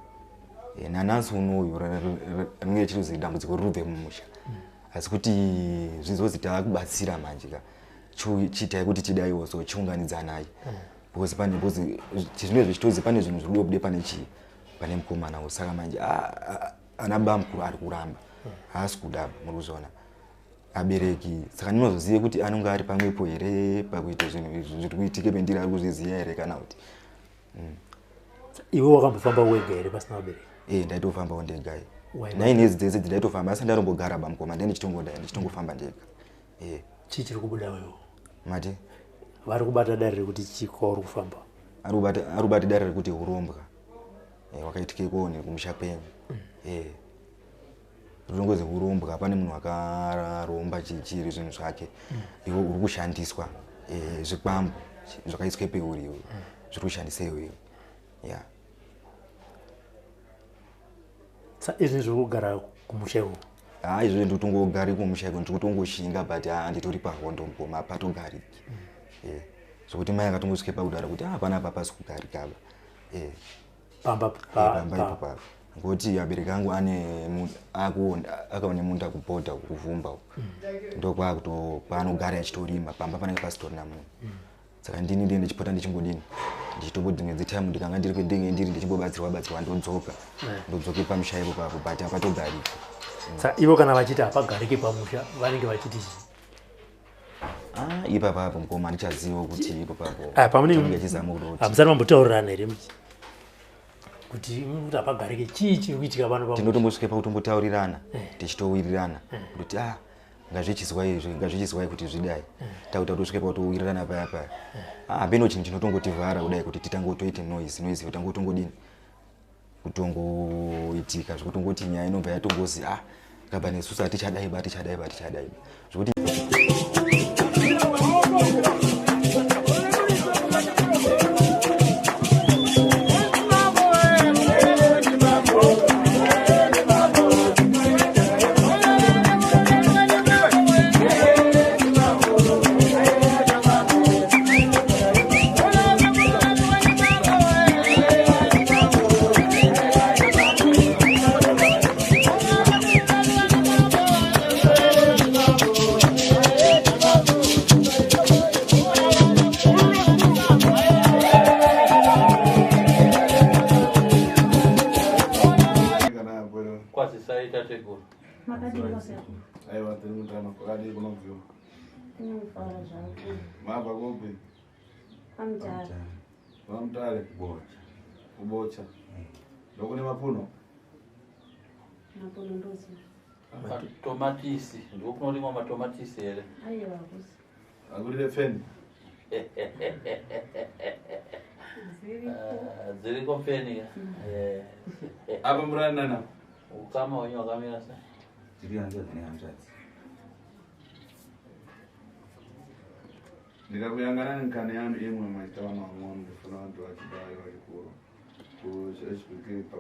eh, nanhasi unoyu ringe richiri dambudziko riri kubve mumusha mm. Asi kuti zvizozi taakubatsira manje ka chiitai kuti tidaiwo so chiunganidzanai mm. because pane because zvinenge zvichitozi pane zvinhu zviri kubude pane chii pane mukomana wo saka manje ana bamukuru ari kuramba mm. haasi kuda muri kuzviona abereki saka ndinozozive kuti anonge ari pamwepo here pakuita zvinhu izvi zviri kuitike pendiri ari kuzviziva here kana kuti mm. Iwe wakambofamba wega here pasina vabereki? Eh, ndaitofambawo ndega. Nine years dzese ndaitofamba asi ndarombogara bamukoma ndiye ndichitongoda ndichitongofamba ndega. Eh. Chii chiri kubuda wewe? Mati? Vari kubata dare rekuti chii kwauri kufamba? Ari kubata dare rekuti hurombwa. Eh, wakaitike koni kumusha kwenyu. Mm. Eh. Rinongozi hurombwa pane munhu akaromba chichiri zvinhu zvake. Mm. Iwe uri kushandiswa eh zvikwambo zvakaiswa peuri iwe. Mm. Zviri kushandisa iwe. Yeah. Sa izvi zviri kugara kumusha iko? Ah, izvi ndikutongogara kumusha iko ndikutongoshinga but ah nditori pahondo mukoma hapatogariki. Mm. Eh. Zvekuti mai akatongosvike pakudara kuti ah pana apa pasi kugarika apa. Eh. Pamba pamba ipo papa. Ngokuti abereki angu ane akaone munda kubhodha kuvumba uko. Mm. Ndokwakuto kwaanogara achitorima pamba panenge pasitorina munhu. Mm. Saka ndini ndiye ndichipota ndichingodini ndichitombo dzimwe dzetime ndikanga ndiri kwendinge ndiri ndichimbobatsirwa batsirwa ndodzoka eh. ndodzoke pamusha ipo papo but hapatogariki. Saka ivo kana vachiti hapagariki pamusha vanenge vachiti chii? Ah, ipapo apo mukoma handichaziva kuti ipo papo ah, pamunenge mambotaurirana here kuti kuti hapagarike chii chiri kuitika pano tinotombosvike pakutombotaurirana eh. tichitowirirana eh. kuti ah ngazvichizwai izvi ngazvichizwai kuti zvidai takuta tosvike pakutowirirana paya paya ah, hapeno chinhu chinotongotivhara kudai kuti titange toite noise noise yotange kutongodini kutongoitika zvekutongoti nyaya inobva yatongozi ah kaba nesusu hatichadai ba hatichadai ba hatichadai ba zvekuti Kwazisai tateguru. Makadini kwasekuru? Aiwa, tiri mutano. Kwakadii kunobviwa? Tinofara zvangu. Mabva kupi? Pamutare. Pamutare? Kubocha. Ndokune mapuno? Mapuno ndoziva. Matomatisi, ndokunorimwa matomatisi here? Aiwa, hakusi. Akurire feni? Ah, dziriko feni. Apa muranana? Ukama hwenyu hwakamira sei? Tiri hanzvadzi nehanzvadzi. Ndikakuyanganani nkani yanu imwe maita vana vamwe ndifuna vantu vachidai vachikuru kuhbk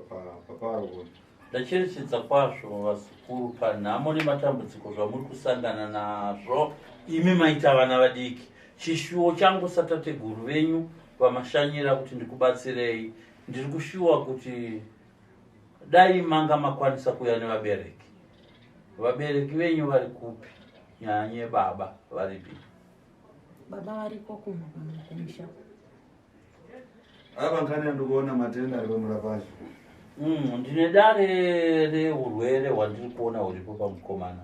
paparo. Ndacherechedza kwazvo vazukuru panhamo nematambudziko zvamuri kusangana nazvo imi maita vana vadiki. Chishuwo changu satateguru venyu vamashanyira kuti ndikubatsirei, ndiri kushuwa kuti dai manga makwanisa kuuya nevabereki. Vabereki venyu vari kupi? Nyanye baba varipi? Baba variko kumusha. Apa nkani yandikuona matenda ari pamura pacho. Ndine dare reurwere hwandiri kuona huripo pamukomana.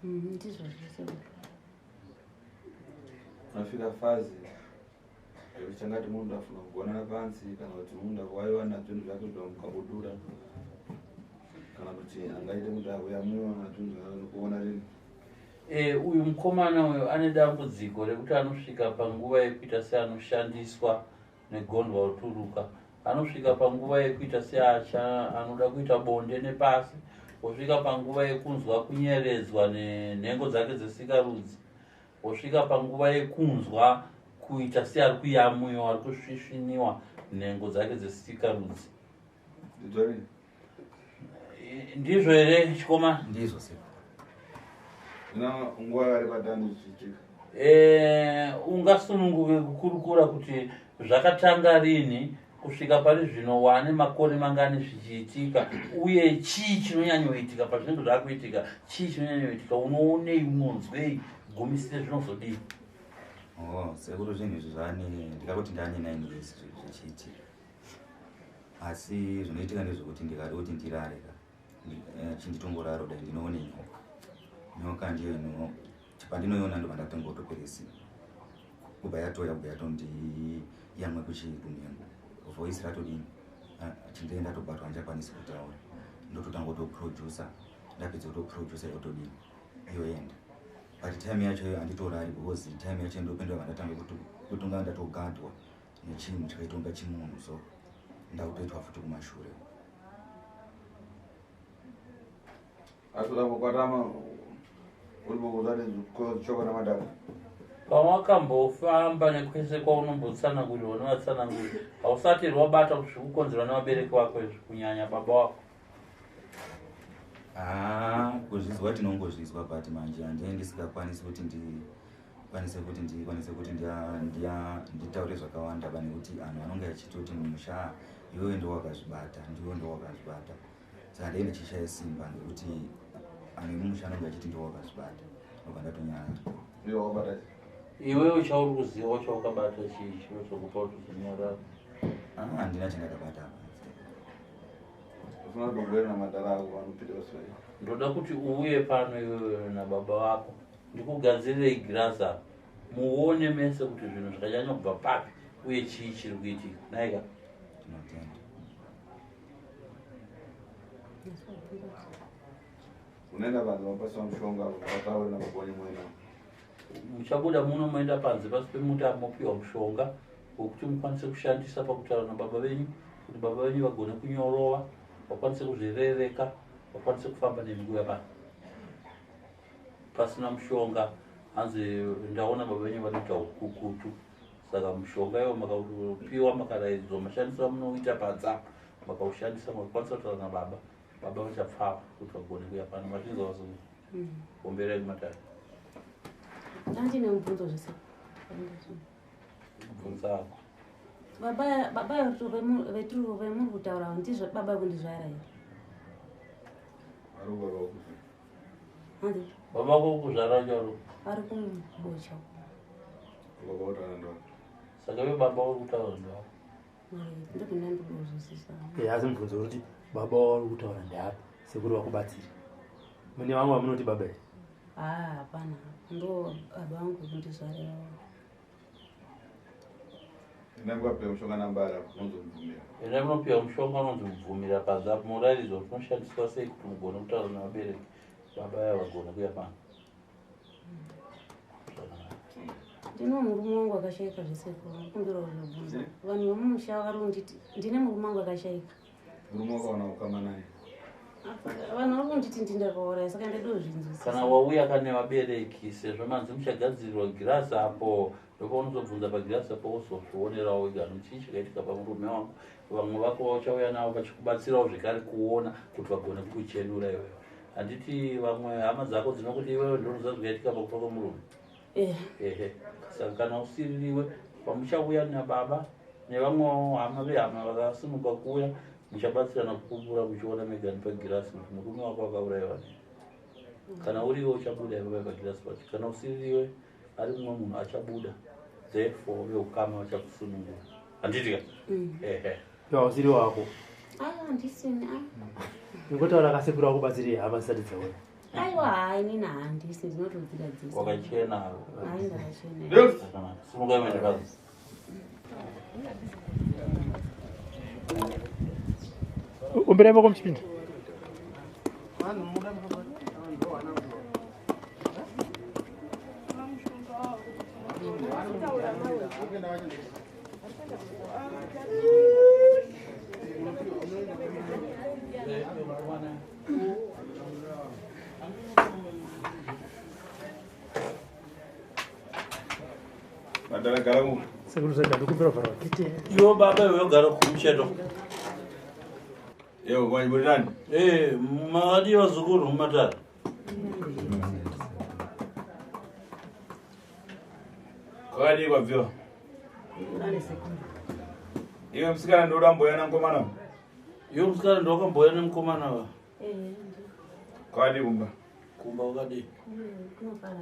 Ndizvo zvese. Unafika fazi yekuti changati munhu afuna kugonana pansi kana kuti munhu akuwaiwa nazvinhu zvake zvamukabudura kana kuti angaite kuti akuyamuwa nazvinhu zvake rini. Uyu mukomana uyu ane dambudziko rekuti anosvika panguva yekuita seanoshandiswa negondwa roturuka, anosvika panguva yekuita seacha anoda kuita bonde nepasi, osvika panguva yekunzwa kunyeredzwa nenhengo dzake dzesikarudzi, osvika panguva yekunzwa kuita seari kuyamuyiwa, ari kusvisviniwa nhengo dzake dzesikarudzi. Ndizvo here chikomana? Ndizvo sekuru. Nguva vari padani zvichiitika. Ungasununguke kukurukura kuti zvakatanga rini kusvika pari zvino, wane makore mangani zvichiitika, uye chii chinonyanyoitika pazvinenge zvakuitika, chii chinonyanyoitika, unoonei, unonzwei, gumisire zvinozodii? Oh, sekuru, zvinhu izvi zvane ndikakuti ndane 9 years zvichiitika, asi zvinoitika ndezvekuti ndikada kuti ndirare ka chinditongoraro dai ndinoone nyoka. Nyoka ndiyo ino pandinoiona ndobva ndatongotoperesika, kubva yatoya kubva yatondiyamwe kuchikunhengo, voice ratodini, chindee ndatobatwa, handichakwanisi kutaura, ndototanga kutoproducer, ndapedza kutoproducer yotodini, yoenda. But time yacho iyo handitorari because time yacho ndopenda ndatanga kutonga ndatogadwa nechinhu chakaitonga chimunhu, so ndakutoitwa futi kumashure. Asi ukambokwatama uripo kuzati choka namadhaka? Pawakambofamba nekwese kwaunombotsanangurirwa nevatsananguri, hausati wabata kuti zviri kukonzerwa nevabereki vako izvi, kunyanya baba wako? Haa, kuzvizwa tinongozvizwa, but manje handinge ndisingakwanisi kuti ndikwanise kuti ndikwanise kuti nditaure zvakawanda pane kuti anhu anonge achitoti mumusha iwewe ndo wakazvibata, ndiwe ndo wakazvibata, saka ndee ndichishaya simba ngekuti anhu emumusha anonge achiti ndo wakazvibata, ndobva ndatonyarara. Iwe wakabata? Iwewe chauri kuziva chawakabata chii chinozokupa kuti uzonyarara? Ah, handina chandakabata apa. Ufuna kubogwera namadhara ako vanopinda vasai. Ndoda kuti uuye pano iwewe nababa vako, ndikugadzirirei girazi apa, muone mese kuti zvinhu zvakanyanya kubva papi uye chii chiri kuitika naika. Tinotenda. Unoenda panze mapasiwa mushonga vataure nababonye mwena. Muchabuda muno moenda panze pasi pemuti apo, mopiwa mushonga wekuti mukwanise kushandisa pakutaura nababa venyu, kuti baba venyu vagone kunyorova, vakwanise kuzvirereka, vakwanise kufamba nemi kuya pano. Pasina mushonga, hanzi ndaona baba venyu vanoita ukukutu, saka mushonga iwo makaupiwa, makaraidzwa mashandisiro amunoita panze apa, makaushandisa makakwanisa kutaura nababa, baba vachapfava kuti vagone kuya pano. Mazvinzwa vazukuru? Omberai kumatare. Ndandine mubvunzo zvese. Bvunza ako. Baba veturu vemuri kutaura ndizvo baba kundizvara here? Hanzi? Baba vako kuzvara charo? Vari kumubocha. Baba kutaura ndo. Saka iwe baba uri kutaura ndavo? Ndokuna ndikuzwisisa. Asi mubvunzo uri kuti baba wauri kutaura ndeapi? Sekuru vakubatsire. Mune vamwe vamunoti baba here? Haa hapana, ndo baba vangu kundizvarira. Enda mukapiwa mushonga nambara unonzi mubvumira. Enda munopiwa mushonga unonzi mubvumira panze apo murairidzi kuti unoshandiswa sei kuti mugone kutaura nevabereki baba aya vagone kuya pano. Ndine murume wangu akashaika zvesekuru, ndikumbirawo zvobvunza. Vanhu vemumusha vari kunditi ndine murume wangu akashaika. Murume wakaona ukama naye. Vanhu vari kunditi ndindakauraya saka ndadozvinzwisisa. Kana wauya kane vabereki sezvo manzi muchagadzirirwa girazi apo ndopaunozobvunza pagirazi apo wozozvionerawo wega kuti chii chakaitika pamurume wangu. Vamwe vako vauchauya navo vachikubatsirawo zvekare kuona kuti vagone kukuchenura iwewe. Handiti vamwe hama dzako dzinokuti iwewe ndounoziva zvakaitika pakufa kwemurume? Ehe. Saka kana usiririwe pamuchauya nababa nevamwewo hama vehama vakasimuka kuuya muchabatsirana kupupura muchiona mega nepagirasi kuti murume wako akaurayiwa nei. Kana uriwe uchabuda ipapa pagirasi pacho, kana usiririwe ari mumwe munhu achabuda, therefore veukama vachakusunungura. Handiti ka? Ehe. Iwe usiri wako. Aiwa handisini ah. Ingotaura kasekuru vakubatsire hama dzisati dzauya. Aiwa haa inini handisi ndinotodzida dzese. Wakachena. Hai ndakachena. Zvakanaka. Simukai muende panze. Umbirai mako muchipinda. Madara gara mu. Sekuru zvaga ndikumbira kuvharwa kete. Iwe baba iwe ugara kumucheto. Yeo kwa nani? Eh, makadii vazukuru mumatare? Kwakadii kwabviwa? Iwe musikana ndoda mboya namukomana. Iwe musikana ndowakamboya nemukomana wa. Kwakadii kumba? Kumba wakadii? Kunofara.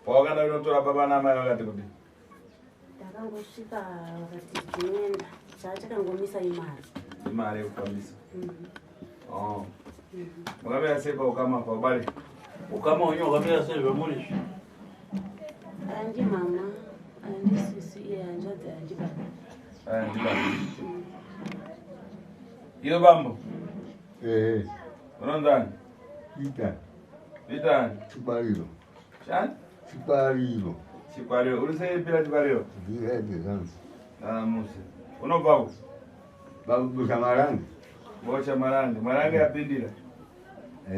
Pawakaenda kunotora baba namai vakati kudii? Ndakangosvika vakati tinoenda. Chachakangomisa imari. Imari yekufambisa. Oh. Makamira sei paukama paubare? Ukama wenyu wakamira sei zvamuri izvi? Andi mama, andi sisi, iye hanzvadzi andi baba. Aya ndibaba. Iwe bambo, Ehe, unonzani? ita Vitani? chibariro, Chani? chibariro. Chikwariro. Uri sei pira chikwariro? Ndiraite zvangu. Ah, musi. Unobva ku? Babusa marangi. Bocha marange. Marange yapindira.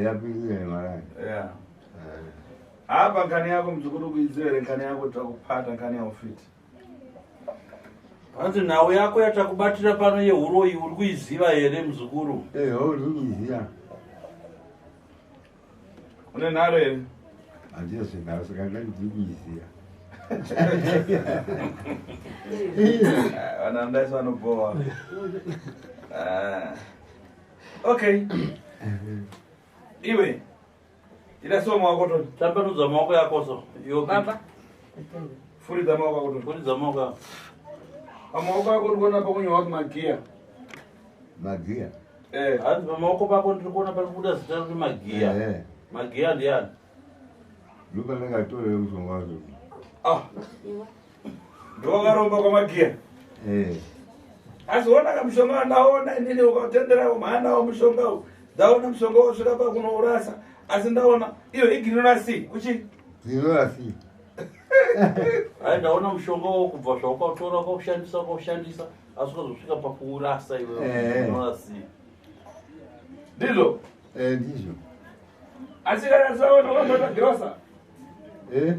Yapindira marangi. Yeah. Apa nkani yako mzukuru kuiziva here nkani yako takupata nkani yaufiti. Hanzi nhau yako yatakubatira pano yehuroyi uri kuiziva here muzukuru? Eho, ndikuiziva. Une nharo here? Handina zvenharo saka ndandikuiziva. Ah, Vanhu vandaisi vanobhowa. Ah. Okay. Iwe. Ida so maoko toni. Tambanudza maoko yako so. Iwe Baba. Furidza maoko ako toni. Furidza maoko ako. Pamaoko ako uri kuona pakunyorwa kuti magiya. Magiya. Eh. Hanzi pamaoko pako ndiri kuona pari kubuda zita rekuti Magiya. Ehe. Magiya ndiani? Ndopandakatorera mushonga wacho. Ah. Ndowakaromba kwamagiya. Eh. Asi wona kamushonga wandaona inini ukatendera mhana mushonga uyu. Ndaona mushonga wasvika pakunourasa. Asi ndaona iyo iginora C. Kuchi? Zinora si. Hai ndaona mushonga wo kubva zvaukatora ukaushandisa ukaushandisa asi ukazosvika pakuurasa iwewe. Eh. Unorasiya. Ndizvo. Eh, ndizvo. Asi kana saona wakamboita girosa. Eh?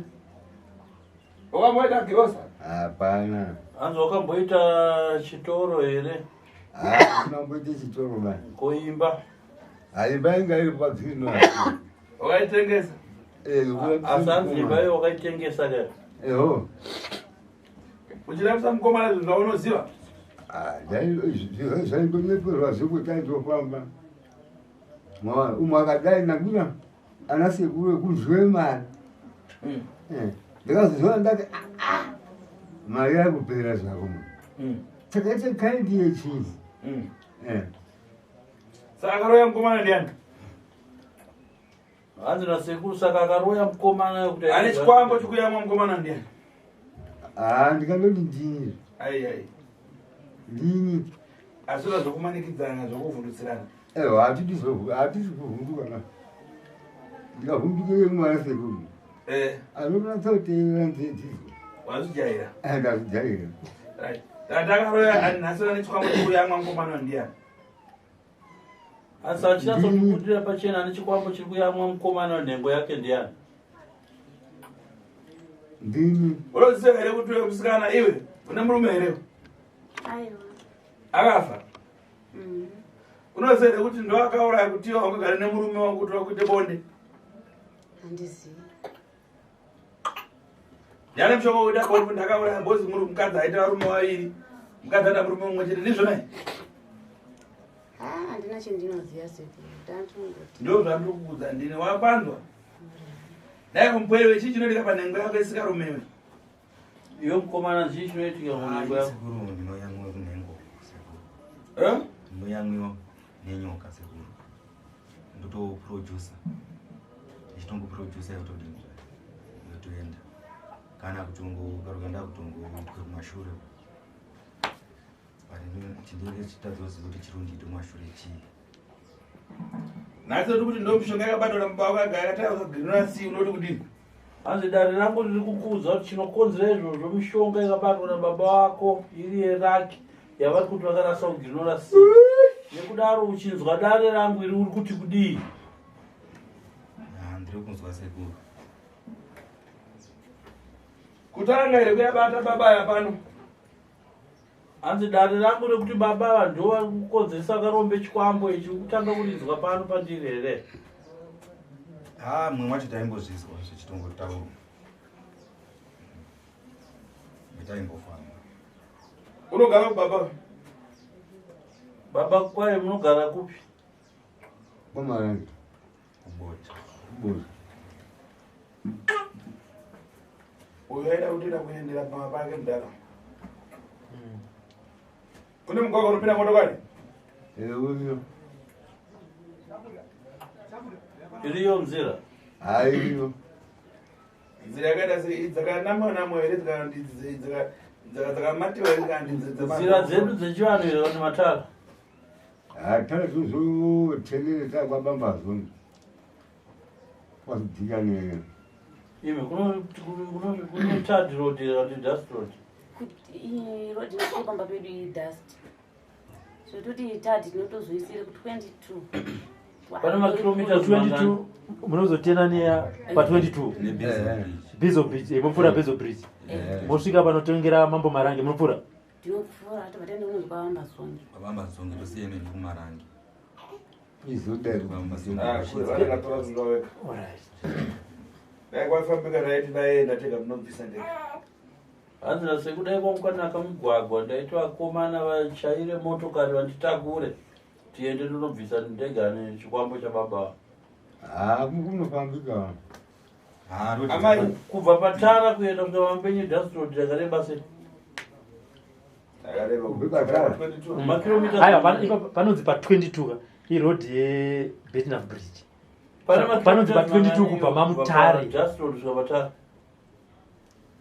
Wakamboita girosa. Hapana. Hanzi wakamboita chitoro here? Ah, unomboite chitoro mani. Koimba. Haimba inga iri padzino. Wakaitengesa. Eh, Asi hanzi imba iyo wakaitengesa ka? Eho. Uchirambisa mukomana zvinhu zvaunoziva. Ah, zvaindonyeperwa zvekuti aitofamba. Mwa umwe akadai nakuda ana sekuru ekudyiwe mari. Eh, ndakazoziona ndati "Ah, ah, mari yakupera zvako mani. Chakaita kaindi yechii? Eh, Saka akaroya mukomana ndiani? Hanzi nasekuru saka akaroya mukomana kuti Ane chikwambo chikuyamwa mukomana ndiani? Haa, ndikandoti ndini. Ai ai. Ndini. Asi uda zvokumanikidzana zvokuvhundutsirana. Ewa, hatidi hatisi kuvhunduka na. Ndikavhundukire mwana sekuru. Eh. Anonatsa kuteerera nzedzidzo. Wazvijaira. Eh, ndazvijaira. Right. Takaroya nhasi ane chikwambo chikuyamwa mukomana ndiani? Asi achinyatsokubudira pachena ane chikwambo chiri kuyamwa mukomana nhengo yake ndiani? Ndini. Unoziva here kuti uyo musikana iwe une murume here? Aiwa. Akafa. Unoziva here kuti ndoakauraya kuti iwe wangagara nemurume wangu kuti wakuite bonde? Handizivi. Ndiani mushonga wekuita bonde kuti ndakauraya mbozi muri mukadzi aita varume vaviri. Mukadzi aita murume mumwe chete ndizvo nai? Ah, handina chendinoziva sekuru. Ndandinongoti. Ndo zvandiri kukuudza ndini wapanzwa. Dai kumupwere chii chinoitika panhengo yako isikarumewe? Iwe mukomana chii chinoitika munhengo yako? Sekuru ndinoyamwiwa kunhengo sekuru. Eh? Ndinoyamwiwa nenyoka sekuru. Ndotoproducer. Ndichitongoproducer yotodini zvayo. Yotoenda. Kana kutongo karuka ndakutongoitwe kumashure. But ndinenge ndichitadza kuziva kuti chiri kundiita kumashure chii. Nhasi uri kuti ndo mishonga yakabatwa nababa wako agara akataura C unoti kudini? Hanzi dare rangu riri kukuudza kuti chinokonzera izvozvo mishonga yakabatwa nababa wako iri yeraki yavari kuti vakarasa kuginora C. Nekudaro uchinzwa dare rangu iri uri kuti kudii? Ah, ndiri kunzwa sekuru. Kutanga here kuyabata baba aya pano? Hanzi dare rangu rekuti baba ava ndo vari kukonzeresa vakarombe chikwambo ichi uri kutanga kurinzwa pano pandiri here? Ah, mumwe wacho taimbozvizwa zvichitongotaurwa. Taimbofamba. Unogara kubaba? Baba kwaye munogara kupi? Kwamarange. Kubota. Kubota. Uyu aida kutoita kuendera pamba pake mudhara. Kune mugwagwa unopinda motokari? Eh, uriyo. Iriyo nzira? Haa, iriyo. Nzira yakaita sei? Dzakanamwa namwa here dzakamatiwa here kana Nzira dzedu dzechivanhu here kana matara? Haa, tara tozotenderera kwabambazo. Kwazodzika ne. Imi kuno tard road here kana dust road? Kuti road inosvika pamba pedu idust. Zvototi tadi tinotozoisire ku22. Pane makilometers 22 munozotena neya pa22 Bizo Bridge, mopfuura Bizo Bridge. Mosvika panotongera Mambo Marange munopfuura. Tinopfuura tobva taenda kunonzi kwavambazonge. Kwavambazonge tosiyana nekumarange. Izodaro. Vakatora zvinhu vaveka. Dai kwafambika raiti daenda tega tinobvisa ndege. Hanzi nasekudai kwamukanaka mugwagwa ndaiti vakomana vachaire motokari vanditakure tiende tinobvisa ndega nechikwambo chababa. Haa, kunofambika. Amai. Kubva patara kuenda kusvika pampenyu dust road yakareba sei? Makilometers Aiwa, panonzi pa22 ka iroad yeBetnaf Bridge. Pane Panonzi makilometers pa22 mangani kubva kubva maMutare. pa dust road kusvika patara.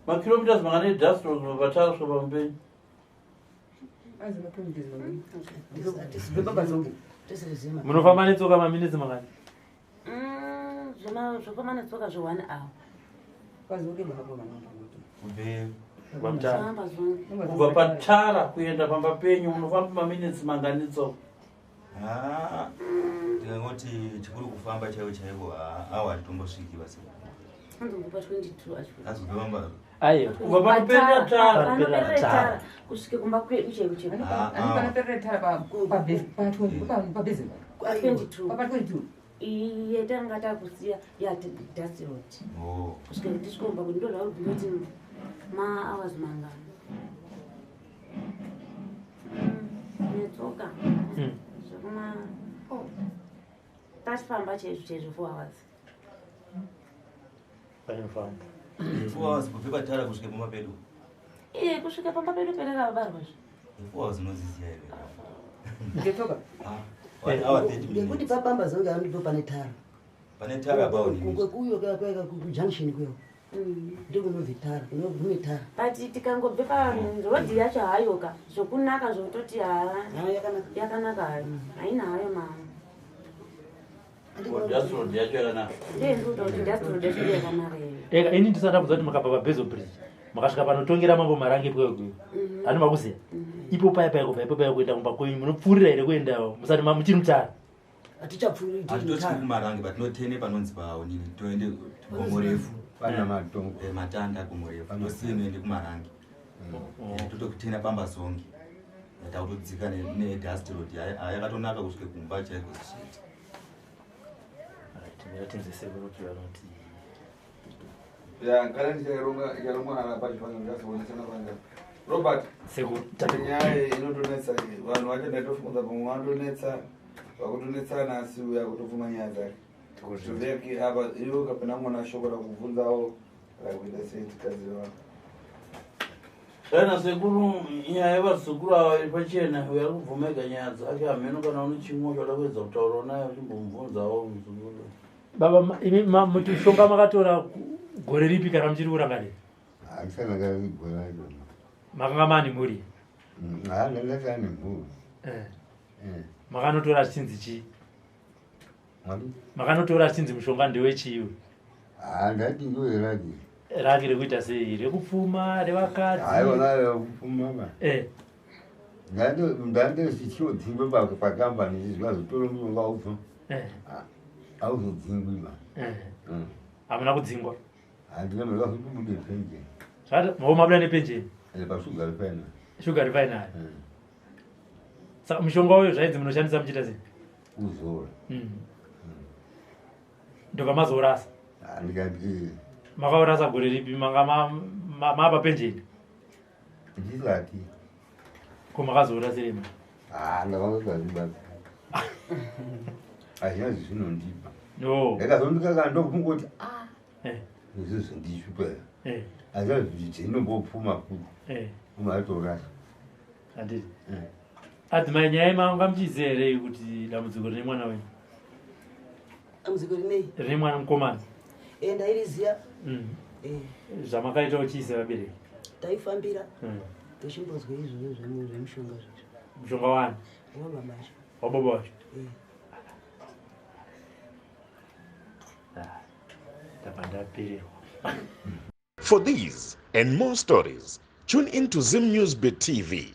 Makilometers mangani dust road kubva patara kusvika pampenyu? Munofamba netsoka maminitsi mangani? Zvofamba netsoka zve1 hour. Kubve Kubva Mutare. Zvavambazonge. Kubva patara kuenda pamba penyu munofamba maminitsi mangani tsoka? Ah, ndingangoti chikuru kufamba chaiwo chaiwo awa hatitombosviki basi. Hanzi kubva pa22 acho. Asi kubve pamba Aiwa. Kubva panoperera tara. Panoperera tara kusvike kumba kwedu chaiko chaiko. Panoperera tara Pa22. pa22. Iye tanga takusiya ya dust road. Oh. Kusvika tisvike kumba kwedu ndo zvauri kuti mahours mangani. Netsoka. Zvekuma tachifamba chaizvo chaizvo 4 hours. Panofamba. 4 hours kubve patara kusvike pamba pedu. Iye kusvika pamba pedu petakabarwa zve. 4 hours unoziziya here? Ngetsoka. Ah, 1 hour 30 Ngekuti minutes. pabambazonge ndipo pane tara. Pane tara paoni. Kuyo kuya kujunction kuyo. Ndokunobve tara, kunogume tara. But tikangobve paroad yacho hayoka zvokunaka zvokutoti haa yakanaka. Yakanaka hayo. Haina hayo ma. Dust road yacho yakanaka. Ndiye ndikuta kuti dust road yacho yakanaka iyo. Eka ini ndisati ndabvunza kuti makabva paBezo Bridge makasvika panotongera mambo Marange pweyo kuyo. Hani makuziya? Ipo paya paya kubva ipo paya kuenda kumba kwenyu munopfuurira here kuenda musati muchiri mutara? Hatichapfuuri tiri Hatitosviki mutara. kuMarange but tinotene panonzi paonini toende gomo refu. Pana matongo. Matanda gomo refu. Tosiye noende kuMarange. Totokutena Bambazonge. Takutodzika nedust road yakatonaka kusvike kumba chaiko zvichiita. Right, mira sekuru kuti vanoti Ya, kana ndicharonga icharongwa nana pachifanira ndikazoonesa napanga. Robert, Sekuru, nyaya inotonetsa iyi. Vanhu vacho ndaitofunga pamwe vanotonetsa, vakutonetsana asi uya akutobvuma nyaya dzake. Zviveki apa iwe ukapinda mwana shoko rakubvunzawo rakuita sei tikaziva. Kana sekuru nyaya yevazukuru ava iri pachena uyo ari kubvuma ega nyaya dzake hameno kana une chimwe chauda kuedza kutaurawo naye uchimbomubvunzawo muzukuru. Baba imi mushonga makatora gore ripi kana muchiri kurangarira? Handisana gore racho. Makanga mani mhuri? Ha, ndanga ndane mhuri. Makanotora zvichinzi chii? Mari? Makanotora zvichinzi mushonga ndewechiiwe? Ha, ndati ndiwe raki. Raki rekuita sei? Rekupfuma, revakadzi? Haiwa, rekupfuma ba. Ndandosichodzingwe pakambani zvikazotora mushonga ubva. Hauzodzingwi ba. Hamuna kudzingwa? Handina, ndakazotobude penjeni. Zvakati mabuda nepenjeni? Pashuga refinery. Sugar refinery. Saka mushonga uyo zvainzi munoshandisa muchiita sei? Kuzora. Ndobva mazourasa? Ndikati Makaurasa gore ripi? Manga mapa penjeni? Ndisati. Ko makazourasirei? Ha, ndakangozvibata. Hazvina zvinondipa. No. Ndakazondikaka ndokufunga kuti izvi zvindishupa. Hazvina zvinombopfuma futi. Umatorasa. Handiti. Adzimai, nyaya manga muchiziva here kuti dambudziko rine mwana wenyu? Dambudziko rinei? Rine mwana mukomana. Ndairiziya. Zvamakaita uchiisa vabereki? Taifambira. Tochimbozwa izvozvo zvemushonga zvezvo. Mushonga wani? Wababa vacho. Wababa vacho? Ndabva ndapererwa. For these and more stories, tune in to Zim News Bit TV.